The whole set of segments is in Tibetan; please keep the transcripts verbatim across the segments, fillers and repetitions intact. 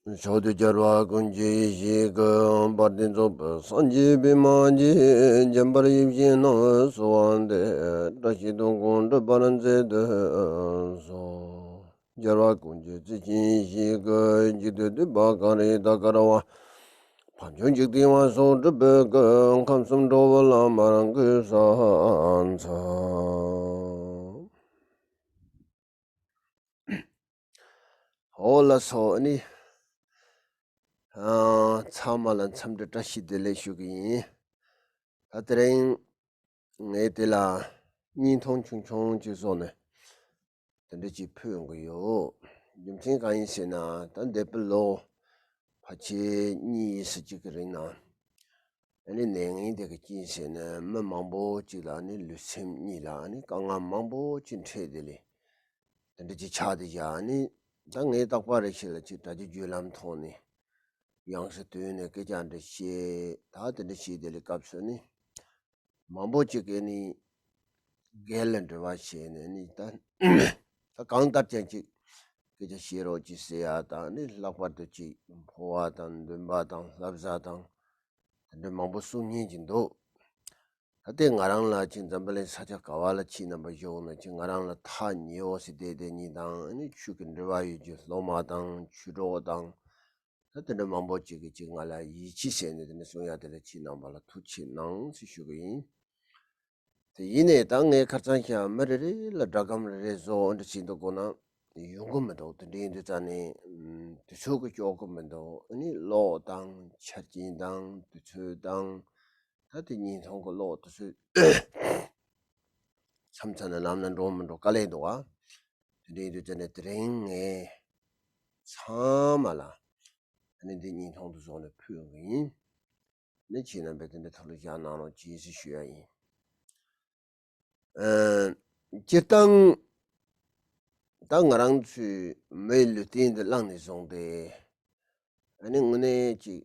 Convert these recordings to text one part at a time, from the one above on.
མཆོག་ཏུ་གྱུར་པ་ཀུན་གྱི་ཡེ་ཤེས་ཀྱི་དཔལ་ལྡན་རྫོགས་པའི་སངས་རྒྱས་པདྨ་འཇིག་རྟེན་པར་ཡེ་ཤེས་རྣམས་སུ་དབང་སྟེ། བཀྲ་ཤིས་དོན་ཀུན་འགྲུབ་པར་མཛད་དུ་གསོལ། རྒྱལ་བ་ཀུན་གྱི་བརྩེ་ཆེན་ཡེ་ཤེས་ཀྱི་འཇིག་རྟེན་འདུས་པ་གང་རིགས་དག་དཀར་བ། བྱང་ཆུབ་འཇིག་རྟེན་དབང་ཕྱུག་གྲུབ་པའི་སྐུ། ཁམས་གསུམ་འགྲོ་བའི་བླ་མར་གུས་ཕྱག་འཚལ། འོ་ལགས་སོ། ཨ་ནི། ཨ། ཚང་མ་ལ་འཚམས་འདྲི་བཀྲ་ཤིས་བདེ་ལེགས་ཞུ་གི་ཡིན། ད་དེ་རིང་ངས་དེ་ལ་བརྙན་ཐུང་ཆུང་ཆུང་ཅིག་བཟོས་ནས་དེ་འདྲ་ཅིག་ཕུལ་ཡོང་གི་ཡོད། རྒྱུ་མཚན་གང་ཡིན་ཟེར་ན། ད་འདས་པའི་ལོ་ཕལ་ཆེར་གཉིས་ཙམ་ཅིག་གི་རིང་ན། ཨ་ནི་ནད་ངན་དེ་གི་རྐྱེན་བྱས་ནས་མི་མང་པོ་ཅིག་ལ་ནི་ལུས་སེམས་གཉིས་ལ་ནི་དཀའ་ངལ་མང་པོ་ཅིག་འཕྲད་དེ་ལས། དེ་འདྲ་ཅིག་ཆགས་དེ་བཞག་ནི། ད་ངས་རྟག་པར་རེ་ཞིག་ལ་ཅིག་དྲ་རྒྱའི་བརྒྱུད་ལམ་ཐོག་ནས་ཡང་སྲིད་དུས་ནས་སྐད་ཆ་འདྲ་བཤད། ད་དེ་འདྲ་བཤད་དེ་ལས་སྐབས་སུ་ནི་མང་པོ་ཅིག་གིས་ནི་སྒེར་ལ་འབྲེལ་བ་བྱས་ནས་ནི། ད་ད་གང་ལྟར་ཀྱང་ཅིག་སྐད་ཆ་བཤད་རོགས་ཅིག་ཟེར་ཡ་དང་ནི། ལྷག་པར་དུ་ཅིག་འཕོ་བ་དང་འདུན་པ་དང་བསླབ་བྱ་དང་དེ་འདྲ་མང་པོ་གསུང་མཁན་ཅིག་འདུག་ད་ལྟའི་ང་རང་ལ་ཅིག་འཛམ་བུ་གླིང་ས་ཆ་ག་བ་ལ་ཁྱེད་རྣམ་པ་བཞུགས་ན་ཅིག་ང་རང་ལ་ཐག་ཉེ་བོ་ཟེར་བསྡད་བསྡད་མཁན་དང་ནི། ཆོས་ཀྱི་འབྲེལ་བ་ཡོད་རྒྱུ་སློབ་མ་དང་ཆོས་གྲོགས་དང་། ད་དེ་འདྲ་མང་པོ་ཅིག་གིས་ཅིག་ང་ལ་ཡིད་ཆེས་བྱས་ནས་དེ་འདྲ་གསུང་ཡ་དེ་ལ་ཁྱེད་རྣམ་པ་ལ་ཐུགས་ཆེ་གནང་ཟེར་ཞུ་གི་ཡིན། དེ་ཡིན་ནའི་ད་ངས་ཁ་སང་ཞིག་མི་རེ་རེ་ལ་སྒྲ་སྒམ་རེ་རེ་བཟོ་འདྲ་བྱེད་འདུག་དགོས་ན་ཡོང་གི་མི་འདུག་དེ་འདྲ་ཡིན་དུས་ཙང་ནས་དུས་ཚོད་ཀྱིས་ལྕོགས་ཀྱི་མི་འདུག་ཨ་ནི་གློག་དང་ཆ་རྐྱེན་དང་དུས་ཚོད་དང་། ད་དེ་བརྙན་ཐུང་གི་གློག་དུས་ཚོད་མཚམས་མཚམས་ནས་ལམ་ལ་འགྲོ་མི་འགྲོ་དཀའ་ལས་འདུག་ཨ། དེ་འདྲ་ཡིན་དུས་ཙང་ནས་དེ་རིང་ངས་ཚང་མ་ལ་ཨ་ནི་འདི་བརྙན་ཐུང་དུ་བཟོས་ནས་ཕུལ་ཡོང་གི་ཡིན། ནི་ཁྱེད་རྣམ་པས་དེ་འདྲ་ཐུགས་ལ་བཞག་གནང་རོགས་གྱིས་ཞེས་ཞུ་ཡ་ཡིན། ཨ། སྤྱིར་བཏང་ད་ང་རང་ཚོའི་མིའི་ལུས་རྟེན་འདི་བླངས་ནས་བཟུང་སྟེ། ཨ་ནི་དངོས་གནས་ཅིག་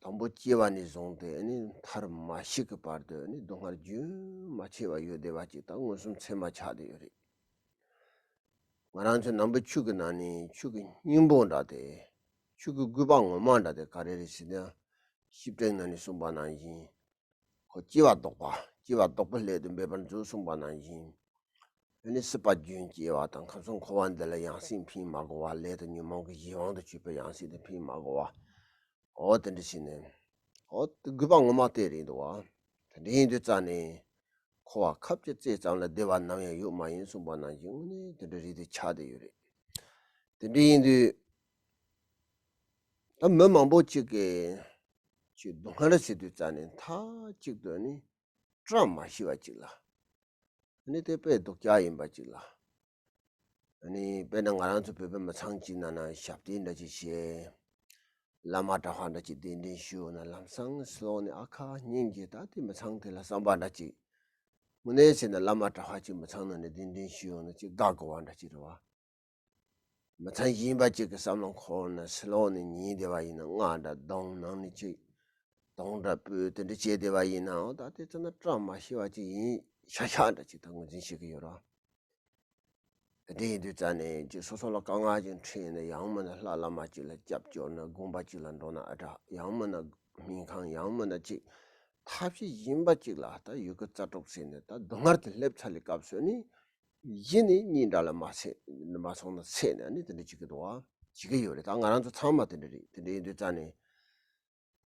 དང་པོ་སྐྱེ་བ་ནས་བཟུང་སྟེ་ཨ་ནི་མཐར་མ་ཤི་གི་བར་དུ་ཨ་ནི་སྡུག་བསྔལ་རྒྱུན་མ་ཆད་པ་ཡོད་བསྡད་པ་ཅིག་ད་མངོན་སུམ་ཚད་མ་ཆགས་བསྡད་ཡོད་རེད། ང་རང་ཚོ་ནམ་བུ་ཆུ་གི་ནང་ནས་ཆུ་གི་སྙིང་པོ་འདྲ་སྟེ། ཆུ་གི་རྒུད་པ་ངོ་མ་འདྲ་སྟེ་ག་རེ་རེད་ཟེར་ན། ཤེས་སྤྲིང་ནང་ནས་གསུངས་པ་ནང་བཞིན། ཁོ་སྐྱེ་བ་ལྡོག་པ། སྐྱེ་བ་ལྡོག་པའི་སླད་དུ་འབད་པར་མཛོད་གསུངས་པ་ནང་བཞིན། ཨ་ནི་སྲིད་པ་རྒྱུན་སྐྱེ་བ་དང་ཁམས་གསུམ་འཁོར་བ་འདི་ལ་ཡང་སྲིད་འཕེན་མ་དགོས་པ། ལས་དང་ཉོན་མོངས་ཀྱི་གཞན་དབང་དུ་གྱུར་པའི་ཡང་སྲིད་དུ་འཕེན་མ་དགོས་པ། འོ་དེ་འདྲ་བྱས་ནས། འོ་དེ་རྒུད་པ་ངོ་མ་དེ་རེད་འདུག་བ། དེ་འདྲ་ཡིན་དུས་ཙང་ནས། འཁོར་བ་ཁབ་ཀྱི་རྩེ་ཙམ་ལ་བདེ་བ་ནམ་ཡང་ཡོད་མ་ཡིན་གསུངས་པ་ནང་བཞིན་དངོས་གནས་དེ་འདྲ་རེད་དེ་ཆགས་བསྡད་ཡོད་རེད། དེ་འདྲ་ཡིན་དུས། ད་མི་མང་པོ་ཅིག་གིས་ཅིག་སྡུག་བསྔལ་ཟེར་དུས་ཙང་ནས་མཐའ་གཅིག་ཏུ་ནི་བཀྲ་མ་ཤིས་པ་ཅིག་ལ། ནི་དེ་དཔེ་སྡུག་ཅག་ཡིན་པ་ཅིག་ལ། ནི་དཔེར་ན་ང་རང་ཚོ་བོད་པའི་མི་ཚང་གཅིག་ནང་ན་ཞབས་བརྟན་འདྲ་ཅིག་བྱས། བླ་མ་གྲྭ་པ་འདྲ་ཅིག་གདན་འདྲེན་ཞུས་ཡོང་ན་ལམ་སང་ཕྱི་ལོགས་ནས་ཨ་ཁ་སྙིང་རྗེ། ད་དེ་མི་ཚང་དེ་ལ་བསམ་པ་འདྲ་ཅིག་དངོས་གནས་བྱས་ན་བླ་མ་གྲྭ་པ་ཅིག་མི་ཚང་ནང་ནས་གདན་འདྲེན་ཞུས་ཡོང་ན་ཅིག་དགའ་དགོས་པ་འདྲ་ཅིག་རེད་བ། མི་ཚང་གཞན་པ་ཅིག་གི་བསམ་བློ་འཁོར་ནས་ཕྱི་ལོགས་ནས་ཉན་བསྡད་པ་ཡིན་ན་རྔ་འདྲ་རྡུང་། ནང་ནས་ཅིག་དུང་འདྲ་ཕུད། དེ་འདྲ་བྱས་བསྡད་པ་ཡིན་ནའང་ད་དེ་ཚོ་ན་བཀྲ་མ་ཤིས་པ་ཅིག་ཡིན་ཤག་ཤག་འདྲ་ཅིག་ད་ངོས་འཛིན་བྱེད་ཀྱི་ཡོད་རེད། དེ་འདྲ་ཡིན་དུས་ཙང་ནས་ཅིག་སོ་སོ་ལ་དཀའ་ངལ་ཅིག་འཕྲད་ནས་ཡང་མིན་ན་ལྷ་བླ་མ་ཅིག་ལ་སྐྱབས་བཅོལ་ན། དགོན་པ་ཅིག་ལ་འགྲོ་ན་ཨ་འདྲ། ཡང་མིན་ན་སྨན་ཁང་། ཡང་མིན་ན་ཅིག་ཐབས་ཤེས་གཞན་པ་ཅིག་ལ་ད་ཡི་གེ་རྩལ་སྤྲུགས་ཟེར་ནས་ད་སྡུག་བསྔལ་དེ་སླེབས་ཚར་བའི་སྐབས་སུ་ནི། གཞི་ནས་གཉིས་འདྲ་ལ་མ་ཚད་མ་སོང་ན་ཚད་ནས་ནི་དེ་འདྲ་བྱེད་ཀྱི་འདུག་བ། བྱེད་ཀྱི་ཡོད་རེད། ད་ང་རང་ཚོ་ཚང་མ་དེ་འདྲ་རེད། དེ་འདྲ་ཡིན་དུས་ཙང་ནས།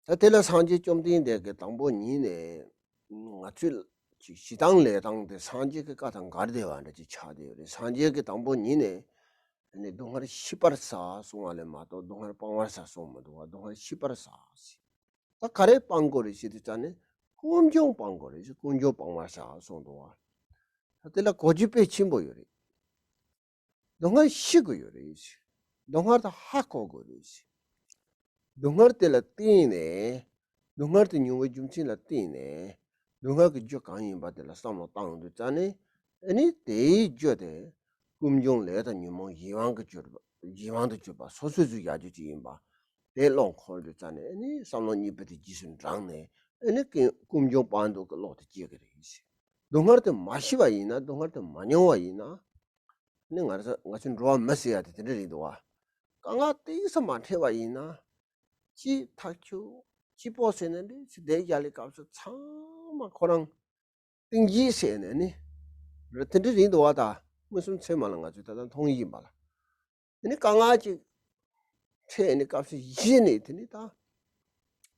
ད་དེ་ལ་སངས་རྒྱས་བཅོམ་ལྡན་འདས་ཀྱིས་དང་པོ་ཉིད་ནས་ང་ཚོའི་ཅིག་བྱེད་སྟངས་ལས་སྟངས་དེ་སངས་རྒྱས་ཀྱི་བཀའ་དང་འགལ་བསྡད་པ་འདྲ་ཅིག་ཆགས་བསྡད་ཡོད་རེད། སངས་རྒྱས་ཀྱིས་དང་པོ་ཉིད་ནས་ནི་སྡུག་བསྔལ་ཤེས་པར་བྱ་གསུང་བ་ལས་མ་གཏོགས་སྡུག་བསྔལ་སྤང་བར་བྱ་གསུངས་མི་འདུག་བ། སྡུག་བསྔལ་ཤེས་པར་བྱ་ཟེར། ད་ག་རེ་སྤང་དགོས་རེད་ཟེར་དུས་ཙང་ནས་ཀུན་འབྱུང་སྤང་དགོས་རེད་ཟེར། ཀུན་འབྱུང་སྤང་བར་བྱ་གསུངས་འདུག་བ། ད་དེ་ལ་གོ་རྒྱུ་དཔེ་ཆེན་པོ་ཡོད་རེད། སྡུག་བསྔལ་ཤེས་དགོས་ཡོད་རེད་ཟེར། སྡུག་བསྔལ་དེ་ཧ་གོ་དགོས་རེད་ཟེར། སྡུག་བསྔལ་དེ་ལ་བརྟེན་ནས། སྡུག་བསྔལ་དེ་མྱོང་བའི་རྒྱུ་མཚན་ལ་བརྟེན་ནས། སྡུག་བསྔལ་གྱི་རྒྱུ་གང་ཡིན་པ་དེ་ལ་བསམ་བློ་བཏང་དུས་ཙང་ནས། ཨ་ནི་དེའི་རྒྱུ་དེ་ཀུན་འབྱུང་ལས་དང་ཉོན་མོངས་གཞན་དབང་གི་གྱུར་པ། གཞན་དབང་དུ་གྱུར་པ་སོ་སོས་བཟོས་བཞག་རྒྱུ་ཅིག་ཡིན་པ། དེ་བློ་འཁོར་དུས་ཙང་ནས་ཨ་ནི་བསམ་བློ་གཉིས་པོ་དེ་རྗེས་སུ་འབྲངས་ནས། ཨ་ནི་ཀུན་ཀུན་འབྱུང་སྤང་ལུགས་ཀྱི་བློ་དེ་སྐྱེ་གི་རེད་ཟེར། སྡུག་བསྔལ་དེ་མ་ཤེས་པ་ཡིན་ན། སྡུག་བསྔལ་དེ་མ་མྱོང་བ་ཡིན་ན། ནི་ང་ཚོ་ང་ཚོའི་འགྲོ་བ་མི་ཟེར་ཡ་དེ་དེ་འདྲ་རེད་འདུག་བ། དཀའ་ངལ་ཏོག་ཙམ་མ་འཕྲད་པ་ཡིན་ན། ཅི་ཐག་ཆོད་ཅི་སྤོ་ཟེར་ནས་འདི་ཚེ་འདས་རྒྱ་ལས་སྐབས་སུ་ཚང་མ་ཁོ་རང་། གཏིང་སྐྱེས་ཟེར་ནས་ནི། རེད་དེ་འདྲ་རེད་འདུག་བ། ད་མངོན་སུམ་ཚད་མ་ལ་ང་ཚོས་ད་ལྟ་མཐོང་ཡིན་པ་ལ། དེ་ནི་དཀའ་ངལ་ཅིག་འཕྲད་ནས་སྐབས་སུ་གཞི་ནས་དེ་ནི་ད།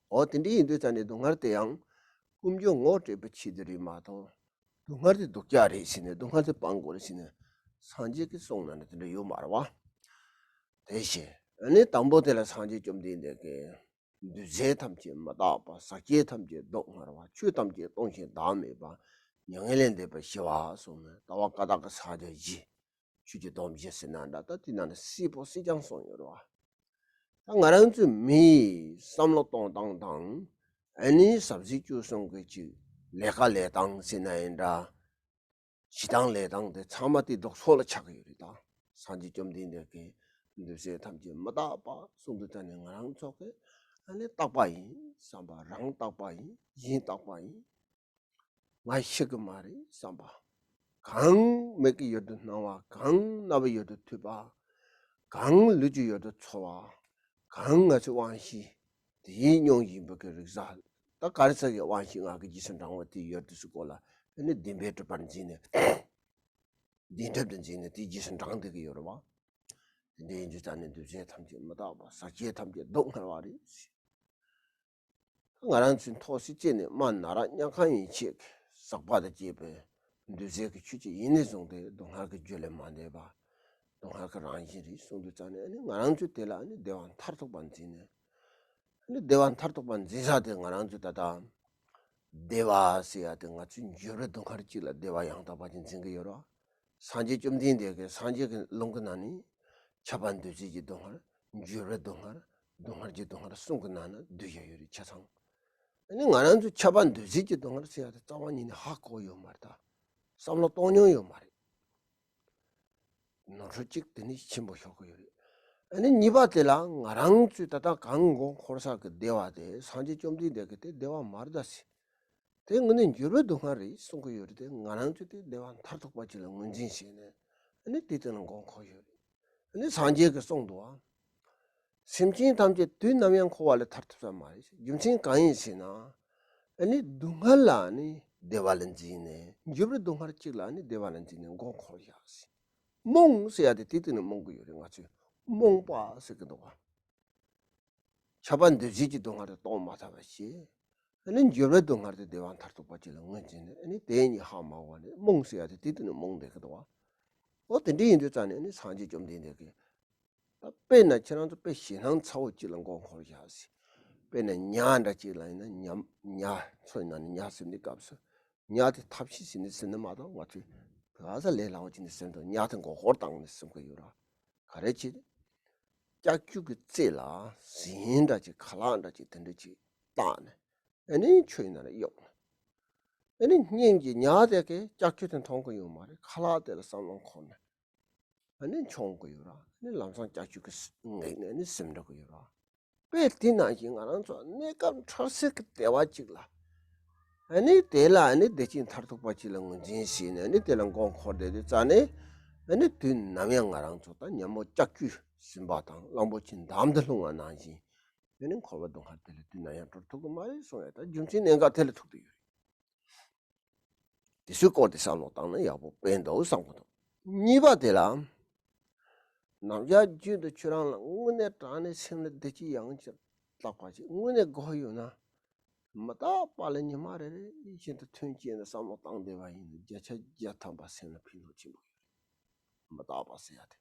འོ་དེ་འདྲ་ཡིན་དུས་ཙང་ནས་སྡུག་བསྔལ་དེ་ཡང་ཀུན་འབྱུང་ངོ་སྤྲད་པའི་ཆེད་དུ་རེད་མ་གཏོགས། སྡུག་བསྔལ་དེ་སྡུག་ཅག་རེད་ཟེར་ནས་སྡུག་བསྔལ་དེ་སྤང་དགོས་རེད་ཟེར་ནས་སངས་རྒྱས་ཀྱིས་གསུངས་ན་ནི་དེ་འདྲ་ཡོད་མ་རེད་བ། དེ་བཞིན་ཨ་ནི་དང་པོ་དེ་ལ་སངས་རྒྱས་བཅོམ་ལྡན་འདས་ཀྱིས། འདུས་བྱས་ཐམས་ཅད་མི་རྟག་པ། ཟག་བཅས་ཐམས་ཅད་སྡུག་བསྔལ་བ། ཆོས་ཐམས་ཅད་སྟོང་ཞིང་བདག་མེད་པ། མྱ་ངན་ལས་འདས་པའི་ཞི་བ་གསུངས་ནས་ལྟ་བ་བཀའ་རྟགས་ཀྱི་ཕྱག་རྒྱ་བཞི། ཆོས་ཀྱི་སྡོམ་བཞི་ཟེར་ན་འདྲ། ད་དེ་ནང་ནས་སིལ་པོ་སིལ་རྐྱང་གསུངས་ཡོད་རེད་བ། ད་ང་རང་ཚོའི་མིའི་བསམ་བློ་གཏོང་སྟངས་དང་། ཨ་ནི་ཟབ་ཞི་སྤྱོད་གསུམ་གྱི་ཅིག་ལས་ཀ་ལས་སྟངས་ཟེར་ན་ཡང་འདྲ། བྱེད་སྟངས་ལས་སྟངས་དེ་ཚང་མ་དེ་ལྡོག་ཕྱོགས་ལ་ཆགས་ཀྱི་ཡོད་རེད་ད། སངས་རྒྱས་བཅོམ་ལྡན་འདས་ཀྱིས་འདུས་བྱས་ཐམས་ཅད་མི་རྟག་པ་གསུངས་དུས་ཙང་ནས་ང་རང་ཚོ་གིས་ཨ་ནི་རྟག་པ་ཡིན་བསམ་པ། རང་རྟག་པ་ཡིན། གཞན་རྟག་པ་ཡིན། ང་ཤི་གི་མ་རེད་བསམ་པ། གང་མིག་གིས་ཡོད་དུས་སྣང་བ། གང་རྣ་བས་ཡོད་དུས་ཐོས་པ། གང་ལུས་ཀྱིས་ཡོད་དུས་ཚོར་བ། གང་ང་ཚོའི་དབང་ཤེས་དེའི་སྙོམས་ཡིན་པ་གི་རིག་གཞག་ད་ག་རེ་ཟེར་གི། དབང་ཤེས་ལྔ་གི་རྗེས་སུ་འབྲང་བ་དེ་ཡོད་དུས་སུ་གོ་ལ་ཨ་ནི་བདེན་པས་གྲུབ་པར་འཛིན་ནས། བདེན་གྲུབ་ཏུ་འཛིན་ནས་དེའི་རྗེས་སུ་འབྲང་བསྡད་ཀྱི་ཡོད་རེད་བ། དེ་འདྲ་ཡིན་དུས་ཙང་ནས་འདུས་བྱས་ཐམས་ཅད་མི་རྟག་པ། ཟག་བཅས་ཐམས་ཅད་སྡུག་བསྔལ་བ་རེད། ང་རང་ཚོའི་ཐོག་སེ་བཅད་ནས་རྨ་ན་ར་ཉལ་ཁང་ཡན་ཆད་ཀྱི་ཟག་པ་དང་བཅས་པའི་འདུས་བྱས་ཀྱི་ཆོས་ཅིག་ཡིན་ནས་བཟུང་སྟེ་སྡུག་བསྔལ་གྱི་རྒྱུ་ལས་མ་འདས་པ། སྡུག་བསྔལ་གྱི་རང་བཞིན་རེད་གསུངས་དུས་ཙང་ནས་ཨ་ནི་ང་རང་ཚོས་དེ་ལ་ཨ་ནི་བདེ་བ་མཐར་ཐུག་པ་འཛིན་ནས། ཨ་ནི་བདེ་བ་མཐར་ཐུག་པ་འཛིན་ས་དེ་ང་རང་ཚོས་ད་ལྟ་བདེ་བ་ཟེར་ཡ་དེ་ང་ཚོས་འགྱུར་བའི་སྡུག་བསྔལ་གཅིག་ལ་བདེ་བ་ཡང་དག་པ་ཅིག་འཛིན་གྱི་ཡོད་རེད། སངས་རྒྱས་བཅོམ་ལྡན་འདས་ཀྱིས་སངས་རྒྱས་ཀྱི་ལུང་གི་ནང་ནས་ཁྱབ་པ་འདུས་བྱས་ཀྱི་སྡུག་བསྔལ། འགྱུར་བའི་སྡུག་བསྔལ། སྡུག་བསྔལ་གྱི་སྡུག་བསྔལ་གསུམ་གྱི་ནང་ན་བསྡུས་བཞག་ཡོད་རེད་ཆ་ཚང་། ཨ་ནི་ང་རང་ཚོས་ཁྱབ་པ་འདུས་བྱས་ཀྱི་སྡུག་བསྔལ་ཟེར་ཡ་དེ་རྩ་བ་ཉིད་ནས་ཧ་གོ་ཡོད་མ་རེད་ད། བསམ་བློ་གཏོང་མྱོང་ཡོད་མ་རེད། ནོར་འཁྲུལ་གཅིག་དེ་ནི་ཆེན་པོ་ཤོར་གི་ཡོད་རེད། ཨ་ནི་གཉིས་པ་དེ་ལ་ང་རང་ཚོས་ད་ལྟ་གང་མགོ་འཁོར་ས་གི་བདེ་བ་དེ་སངས་རྒྱས་བཅོམ་ལྡན་འདས་ཀྱིས་དེ་བདེ་བ་མ་རེད་ད་ཟེར། དེ་དངོས་གནས་འགྱུར་བའི་སྡུག་བསྔལ་རེད་གསུང་གི་ཡོད་རེད་དེ། ང་རང་ཚོས་དེ་བདེ་བ་མཐར་ཐུག་པ་ཅིག་ལ་ངོས་འཛིན་བྱས་ནས་ཨ་ནི་དེ་དེ་ལ་མགོ་འཁོར་ཡོད་རེད། ཨ་ནི་སངས་རྒྱས་ཀྱིས་གསུངས་འདུག་ཨ། སེམས་ཅན་ཐམས་ཅད་དུས་ནམ་ཡང་འཁོར་བ་ལས་ཐར་ཐུབ་ས་མ་རེད། རྒྱུ་མཚན་གང་ཡིན་ཟེར་ན། ཨ་ནི་སྡུག་བསྔལ་ལ་ནི་བདེ་བ་ལ་འཛིན་ནས། འགྱུར་བའི་སྡུག་བསྔལ་གཅིག་ལ་ནི་བདེ་བ་ལ་འཛིན་ནས་མགོ་འཁོར་བཞག་ཟེར། རྨོངས་ཟེར་ཡ་དེ་དེ་དེ་ནི་རྨོངས་ཀྱི་ཡོད་རེད། ང་ཚོས་རྨོངས་པ་ཟེར་གྱི་འདུག་བ། ཁྱབ་པ་འདུས་བྱས་ཀྱི་སྡུག་བསྔལ་དེ་གཏོང་མ་ཐུབ་པ་བྱས། ཨ་ནི་འགྱུར་བའི་སྡུག་བསྔལ་དེ་བདེ་བ་མཐར་ཐུག་པ་ཅིག་ལ་ངོས་འཛིན་ནས། ཨ་ནི་དེ་གཉིས་ཧ་མ་གོ་ནས་རྨོངས་ཟེར་ཡ་དེ་དེ་དེ་ནི་རྨོངས་བསྡད་ཀྱི་འདུག་བ། འོ་དེ་འདྲ་ཡིན་དུས་ཙང་ནས་ཨ་ནི་སངས་རྒྱས་བཅོམ་ལྡན་འདས་ཀྱིས། ད་དཔེར་ན་ཁྱེད་རང་ཚོ་དཔེ་ཞེད་སྣང་ཚ་བོ་གཅིག་ལ་མགོ་འཁོར་བཞག་ཟེར། དཔེར་ན་ཉ་འདྲ་གཅིག་ལ་ཡིན་ན་ཉ། ཉ་མཚོ་ཡི་ནང་ནས་ཉ་ཟིན་དུས་སྐབས་སུ། ཉ་དེ་ཐབས་ཤེས་བྱས་ནས་ཟིན་ནི་མ་གཏོགས་ང་ཚོས་ག་ས་ལས་སླ་བོ་བྱས་ནས་ཟིན་འདུག་ཉ་དེ་མགོ་སྐོར་བཏང་ནས་ཟིན་གི་ཡོད་ར། ག་རེ་བྱས་ཏེ། ལྕགས་ཀྱུ་གི་རྩེ་ལ་གཟན་འདྲ་ཅིག་ཁ་ལག་འདྲ་ཅིག་དེ་འདྲ་ཅིག་བཏགས་ནས་ཨ་ནི་མཚོ་ཡི་ནང་ལ་གཡུགས་ནས། ཨ་ནི་སྙིང་གི་ཉ་དེ་གིས་ལྕགས་ཀྱུ་དེ་མཐོང་གི་ཡོད་མ་རེད། ཁ་ལག་དེ་ལ་བསམ་བློ་འཁོར་ནས། ཨ་ནི་མཆོང་གི་ཡོད་ར། ཨ་ནི་ལམ་སང་ལྕགས་ཀྱུ་གིས་ངེད་ནས་ཨ་ནི་ཟིན་འགྲོ་གི་ཡོད་ར། དཔེ་དེ་ནང་བཞིན་ང་རང་ཚོ་གནས་སྐབས་འཕྲལ་སེལ་གྱི་བདེ་བ་གཅིག་ལ། ཨ་ནི་དེ་ལ་ཨ་ནི་བདེ་སྐྱིད་མཐར་ཐུག་པ་གཅིག་ལ་ངོས་འཛིན་བྱས་ནས། ཨ་ནི་དེ་ལ་མགོ་འཁོར་བསྡད་དུས་ཙང་ནས། ཨ་ནི་དུས་ནམ་ཡང་ང་རང་ཚོ་ད་ཉ་མོ་ལྕགས་ཀྱུས་ཟིན་པ་དང་གླང་པོ་ཆེ་འདམ་དུ་ལྷུང་བ་ནང་བཞིན། ཨ་ནི་འཁོར་བ་སྡུག་བསྔལ་དེ་ལས་དུས་ནམ་ཡང་གྲོལ་ཐུབ་ཀྱི་མ་རེད་གསུང་ཡ། ད་རྒྱུ་མཚན་གནད་འགག་དེ་ལ་ཐུག་བསྡད་ཡོད་རེད། དེ་ཚོའི་སྐོར་དེ་བསམ་བློ་བཏང་ན་ཡག་པོ་དཔེ་འདུག་བསམ་གྱི་འདུག་གཉིས་པ་དེ་ལ། ནམ་ཞག་རྒྱུན་དུ་ཁྱོད་རང་ལ་དངོས་གནས་དྲང་གནས་སེམས་ལ་བདེ་སྐྱིད་ཡང་ཅིག་བརླག་པ་ཅིག་དངོས་གནས་དགོས་ཡོད་ན། མི་རྟག་པ་ལ་ཉི་མ་རེ་རེ་བཞིན་དུ་ཐོན་སྐྱེས་ནས་བསམ་བློ་བཏང་བསྡད་པ་ཡིན་ན། བརྒྱ་ཆ་བརྒྱ་ཐམ་པ་སེམས་ལ་ཕན་ཐོགས་ཆེན་པོ་ཡོད་རེད། མི་རྟག་པ་ཟེར་ཡ་དེ།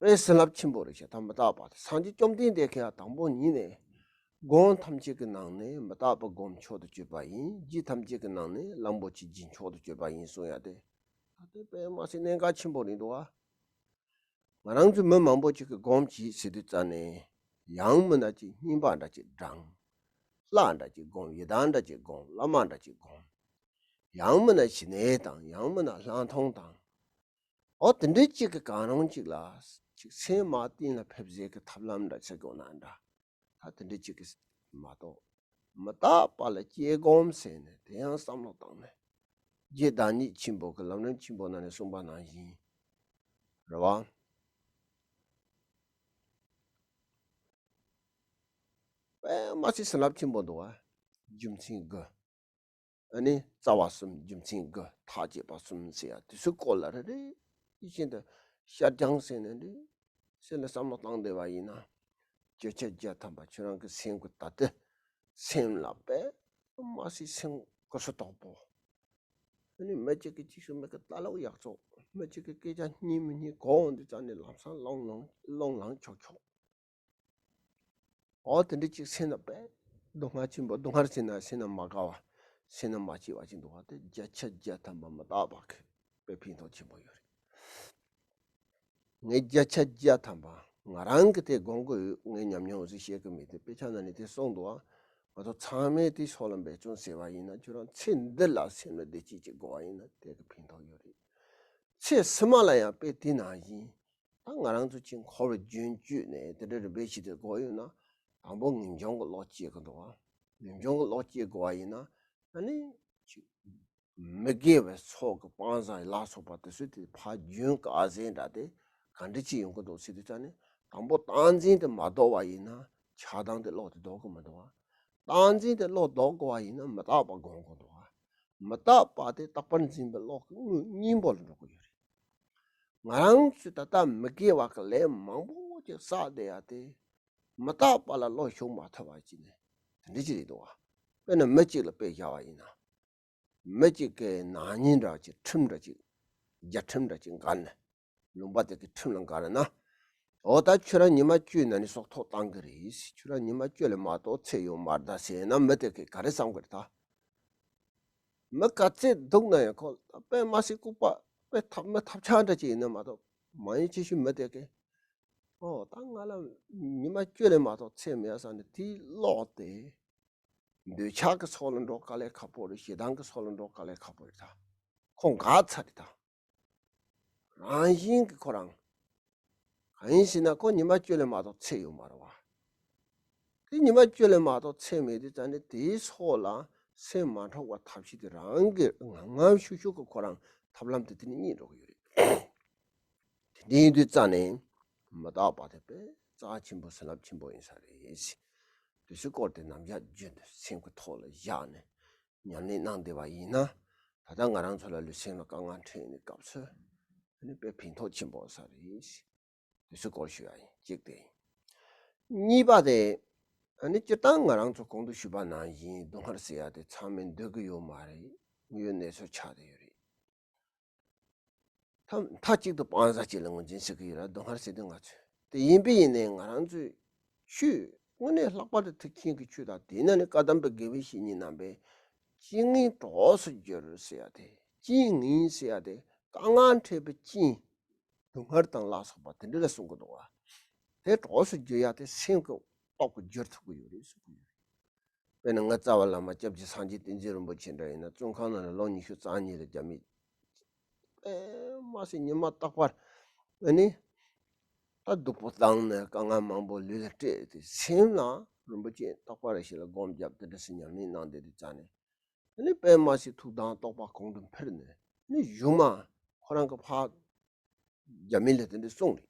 དཔེ་བྱིན་རླབས་ཆེན་པོ་རེད་ཤག་ད་མི་རྟག་པ་དེ། སངས་རྒྱས་བཅོམ་ལྡན་འདས་ཀྱིས་དང་པོ་ཉིད་ནས། སྒོམ་ཐམས་ཅད་ཀྱི་ནང་ནས་མི་རྟག་པ་སྒོམ་མཆོག་ཏུ་གྱུར་པ་ཡིན། རྒྱུད་ཐམས་ཅད་ཀྱི་ནང་ནས་གླང་པོ་ཆེའི་རྒྱུད་མཆོག་ཏུ་གྱུར་པ་ཡིན་གསུང་ཡ་དེ། ད་དེ་དཔེ་མ་སྲིད་གནད་འགག་ཆེན་པོ་རེད་འདུག་ཨ། ང་རང་ཚོ་མི་མང་པོ་ཅིག་གིས་སྒོམ་གྱིས་ཟེར་དུས་ཙང་ནས། ཡང་མིན་ན་ཅིག་རྔན་པ་འདྲ་ཅིག་བགྲང་། ལྷ་འདྲ་ཅིག་སྒོམ། ཡི་དམ་འདྲ་ཅིག་སྒོམ། བླ་མ་འདྲ་ཅིག་སྒོམ། ཡང་མིན་ན་ཞི་གནས་དང་། ཡང་མིན་ན་ལྷག་མཐོང་དང་། འོ་དེ་འདྲའི་གཅིག་གི་གང་རུང་གཅིག་ལ་ཅིག་སེམས་མ་གཏིང་ལ་ཕེབས་བྱེད་ཀྱི་ཐབས་ལམ་འདྲ་ཟེར་དགོས་ན་འདྲ། ད་དེ་འདྲའི་གཅིག་གི་མ་གཏོགས། མི་རྟག་པ་ལ་དཔྱད་སྒོམ་ཟེར་ནས་དེ་ཡང་བསམ་བློ་བཏང་ནས། རྗེ་བདག་ཉིད་ཆེན་པོ་གི་ལམ་རིམ་ཆེན་པོ་ནང་ནས་གསུངས་པ་ནང་བཞིན། རེད་བ། དཔེ་མ་སྲིད་བྱིན་རླབས་ཆེན་པོ་འདུག་བ། རྒྱུ་མཚན་དགུ། ཨ་ནི་རྩ་བ་གསུམ། རྒྱུ་མཚན་དགུ། ཐག་བཅད་པ་གསུམ་ཟེར་ཡ་དེ་ཚོའི་སྐོར་ལ་རེ་རེ་བཞིན་དུ་ཤར་རྒྱང་ཟེར་ནས་འདི་སེམས་ལ་བསམ་བློ་བཏང་བསྡད་པ་ཡིན་ན། བརྒྱ་ཆ་བརྒྱ་ཐམ་པ་ཁྱོད་རང་གི་སེམས་ཀྱི་ད་ལྟ་སེམས་ལ་དཔེ་མ་སྲིད་སེམས་གོ་སོ་དོག་པོ། ཨ་ནི་མི་གཅིག་གིས་གཅིག་ཞུ་མི་གི་ལྟ་ལོག་ཡག་བཙོག་མི་གཅིག་གི་སྐད་ཆ་སྙིང་མི་སྙིང་གོ་འོང་དུས་ཙང་ནས་ལམ་སང་ལོང་ལོང་ལོང་ལང་ཆོག་ཆོག་འོ་དེ་འདྲ་ཅིག་སེམས་ན་དཔེ་སྡུག་བསྔལ་ཆེན་པོ། སྡུག་བསྔལ་ཟེར་ན་སེམས་ན་མ་དགའ་བ། སེམས་ན་མ་སྐྱིད་པ་ཅིག་འདུག་བ། དེ་བརྒྱ་ཆ་བརྒྱ་ཐམ་པ་མི་རྟག་པ་གི་དཔེ་ཕན་ཐོགས་ཆེན་པོ་ཡོད་རེད། ངས་བརྒྱ་ཆ་བརྒྱ་ཐམ་པ་ང་རང་གི་དེ་དགོངས་ཀྱི་ཡོད། ངས་ཉམས་མྱོང་ཟིག་བཤད་ཀྱི་མེད། དེ་དཔེ་ཆ་ནང་ནས་དེ་གསུངས་འདུག་བ། ང་ཚོ་ཚང་མས་དེ་སོགས་ལ་འབད་བརྩོན་ཟེར་བ་ཡིན་ན། ཁྱོད་རང་ཚེ་འདི་ལ་སེམས་ལ་བདེ་སྐྱིད་ཅིག་དགོས་པ་ཡིན་ན་དེ་གི་ཕན་ཐོགས་ཡོད་རེད། ཚེ་ཕྱི་མ་ལ་ཡང་དཔེ་དེ་ནང་བཞིན། ད་ང་རང་ཚོ་ཅིག་འཁོར་བའི་རྒྱུན་བཅུད་ནས་དེ་འདྲ་རིམ་པས་ཤིག་དེ་དགོས་ཡོད་ན། དང་པོ་ངེས་འབྱུང་གི་བློ་སྐྱེ་དགོས་འདུག་བ། ངེས་འབྱུང་གི་བློ་སྐྱེ་དགོས་པ་ཡིན་ན། ཨ་ནི་ཅིག་མི་དགེ་བའི་ཚོགས་ཀྱི་སྤང་བྱ་ལ་སོགས་པ་དེ་ཚོ་དེ་ཕར་རྒྱུན་ག་ཟེ་འདྲ་དེ་ག་འདྲ་ཅིག་ཡོང་གི་འདུག་ཟེར་དུས་ཙང་ནས། དང་པོ་བདག་འཛིན་དེ་མ་ལྡོག་པ་ཡིན་ན་ཆགས་སྡང་དེ་བློ་དེ་ལྡོག་གི་མི་འདུག་བ། བདག་འཛིན་དེ་བློ་ལྡོག་དགོས་པ་ཡིན་ན་མི་རྟག་པ་སྒོམ་དགོས་འདུག་བ། མི་རྟག་པ་དེ་རྟག་པར་འཛིན་པའི་བློ་གི་དངོས་སྙིང་པོ་ལ་འགྲོ་གི་ཡོད་རེད། ང་རང་ཚོས་ད་ལྟ་མི་དགེ་བ་གི་ལས་མང་པོ་ཅིག་བསགས་བསྡད་ཡ་དེ་མི་རྟག་པ་ལ་བློ་ཞུགས་མ་ཐུབ་པ་ཅིག་ནས་དེ་འདྲ་ཅིག་རེད་འདུག་བ། དཔེར་ན་མི་གཅིག་ལ་དཔེ་བཞག་པ་ཡིན་ན། མི་གཅིག་གིས་ནག་ཉེས་འདྲ་ཅིག་ཁྲིམས་འདྲ་ཅིག་རྒྱལ་ཁྲིམས་འདྲ་ཅིག་འགལ་ནས། ལུང་པ་དེ་གི་ཁྲིམས་ལ་འགལ་ན། འོ་ད་ཁྱོད་རང་ཉི་མ་བཅུའི་ནང་ནས་སྲོག་ཐོག་བཏང་གི་རེད། ཁྱོད་རང་ཉི་མ་བཅུ་ལས་མ་གཏོགས་ཚེ་ཡོད་མ་རེད་ད་ཟེར་ན་མི་དེ་གིས་ག་རེ་བསམ་གི་རེད་ད། མི་ག་ཚད་སྡུག་ན་ཡང་ཁོ་དཔེ་མ་སྲིད་ལྐུགས་པ་དཔེ་ཐབས་མི་ཐབས་ཆག་འདྲ་ཅིག་ཡིན་ན་མ་གཏོགས་མ་ཡིན་ཅི་ཞིག་མི་དེ་གིས། ཨོ་ད་ང་ལ་ཉི་མ་བཅུ་ལས་མ་གཏོགས་ཚེ་མེད་བསམ་ནས་དེའི་བློ་དེ། འདོད་ཆགས་ཀྱི་སོགས་ལ་འགྲོ་དཀའ་ལས་ཁག་པོ་རེད། ཞེ་སྡང་གི་སོགས་ལ་འགྲོ་དཀའ་ལས་ཁག་པོ་རེད་ད། ཁོ་འགག་ཚར་རེད་ད། རང་བཞིན་གྱིས་ཁོ་རང་། གང་ཡིན་ཟེར་ན་ཁོ་ཉི་མ་བཅུ་ལས་མ་གཏོགས་ཚེ་ཡོད་མ་རེད་བ། དེ་ཉི་མ་བཅུ་ལས་མ་གཏོགས་ཚེ་མེད་དུས་ཙང་ནས་དེའི་སོགས་ལ་སེམས་མ་འཕྲོག་པ་ཐབས་ཤེས་དེ་རང་གིས་ངམ་ངམ་ཤུགས་ཤུགས་ཀྱིས་ཁོ་རང་ཐབས་ལམ་དེ་དེ་ནས་རྙེད་འགྲོ་གི་ཡོད་རེད། དེ་འདྲ་ཡིན་དུས་ཙང་ནས་མི་རྟག་པ་དེ་དཔེ་རྩ་ཆེན་པོ་བྱིན་རླབས་ཆེན་པོ་ཡིན་ས་རེད། དེ་ཚོའི་སྐོར་དེ་ནམ་ཞག་རྒྱུན་དུ་སེམས་ཀྱི་ཐོག་ལ་བཞག་ནས་ཉམས་ལེན་གནང་བསྡད་པ་ཡིན་ན། ད་ལྟ་ང་རང་ཚོ་ལ་ལུས་སེམས་ལ་དཀའ་ངལ་འཕྲད་ཡོང་དུས་སྐབས་སུ་ཨ་ནི་དཔེ་ཕན་ཐོགས་ཆེན་པོ་ཡོད་ས་རེད། དེ་ཚོའི་སྐོར་ཞུ་ཡ་ཡིན། གཅིག་དེ་ཡིན། གཉིས་པ་དེ་ཨ་ནི་སྤྱིར་བཏང་ང་རང་ཚོ་གོང་དུ་ཞུས་པ་ནང་བཞིན་སྡུག་བསྔལ་ཟེར་ཡ་དེ་ཚང་མས་འདོད་ཀྱི་ཡོད་མ་རེད། དངོས་ཡོད་གནས་ཚུལ་ཆགས་བསྡད་ཡོད་རེད། མཐའ་མཐའ་གཅིག་ཏུ་སྤང་བྱ་གཅིག་ལ་ངོས་འཛིན་བྱེད་ཀྱི་ཡོད་ར། སྡུག་བསྔལ་ཟེར་དུས་ང་ཚོས་དེ་ཡིན་པས་ཡིན་ནའི་ང་རང་ཚོའི་ཆོས་དངོས་གནས་ལྷག་པར་དུ་ཐེག་ཆེན་གྱི་ཆོས་དང་དེ་ནང་ནས་བཀའ་གདམས་པའི་དགེ་བའི་བཤེས་གཉེན་རྣམ་པས་རྐྱེན་ངན་གྲོགས་སུ་འགྱུར་ཟེར་ཡ་དེ། རྐྱེན་ངན་ཟེར་ཡ་དེ་དཀའ་ངལ་འཕྲད་པའི་རྐྱེན། སྡུག་བསྔལ་དང་ལ་སོགས་པ་དེ་འདྲ་ལ་གསུང་གི་འདུག་བ། དེ་གྲོགས་སུ་འགྱུར་ཡ་དེ་སེམས་ཀྱི་སྟོབས་ཀྱིས་འགྱུར་ཐུབ་ཀྱི་ཡོད་རེད་གསུང་གི་ཡོད་རེད། དཔེར་ན་ངའི་རྩ་བའི་བླ་མ་སྐྱབས་རྗེ་སངས་རྒྱས་བསྟན་འཛིན་རིན་པོ་ཆེ་འདྲ་ཡིན་ན་བཙོན་ཁང་ནང་ལ་ལོ་ཉི་ཤུ་རྩ་གཉིས་ལ་རྒྱ་མི་དཔེ་མ་སྲིད་ཉི་མ་རྟག་པར་ཨ་ནི་ད་སྡུག་པོ་བཏང་ནས་དཀའ་ངལ་མང་པོ་ལུས་ལ་སྤྲད་དེ་སེམས་ལ་རིན་པོ་ཆེ་རྟག་པར་ཞིག་ལ་སྒོམ་བརྒྱབ་དེ་འདྲ་སེ་ཉམས་ལེན་གནང་བསྡད་དུས་ཙང་ནས་ཨ་ནི་དཔེ་མ་སྲིད་ཐུགས་དམ་རྟོགས་པ་གོང་དུ་འཕེལ་ནས་ཨ་ནི་གཞུག་མ་ཁོ་རང་གི་ཕར་རྒྱ་མི་ལ་དེ་འདྲ་གསུངས་རེད།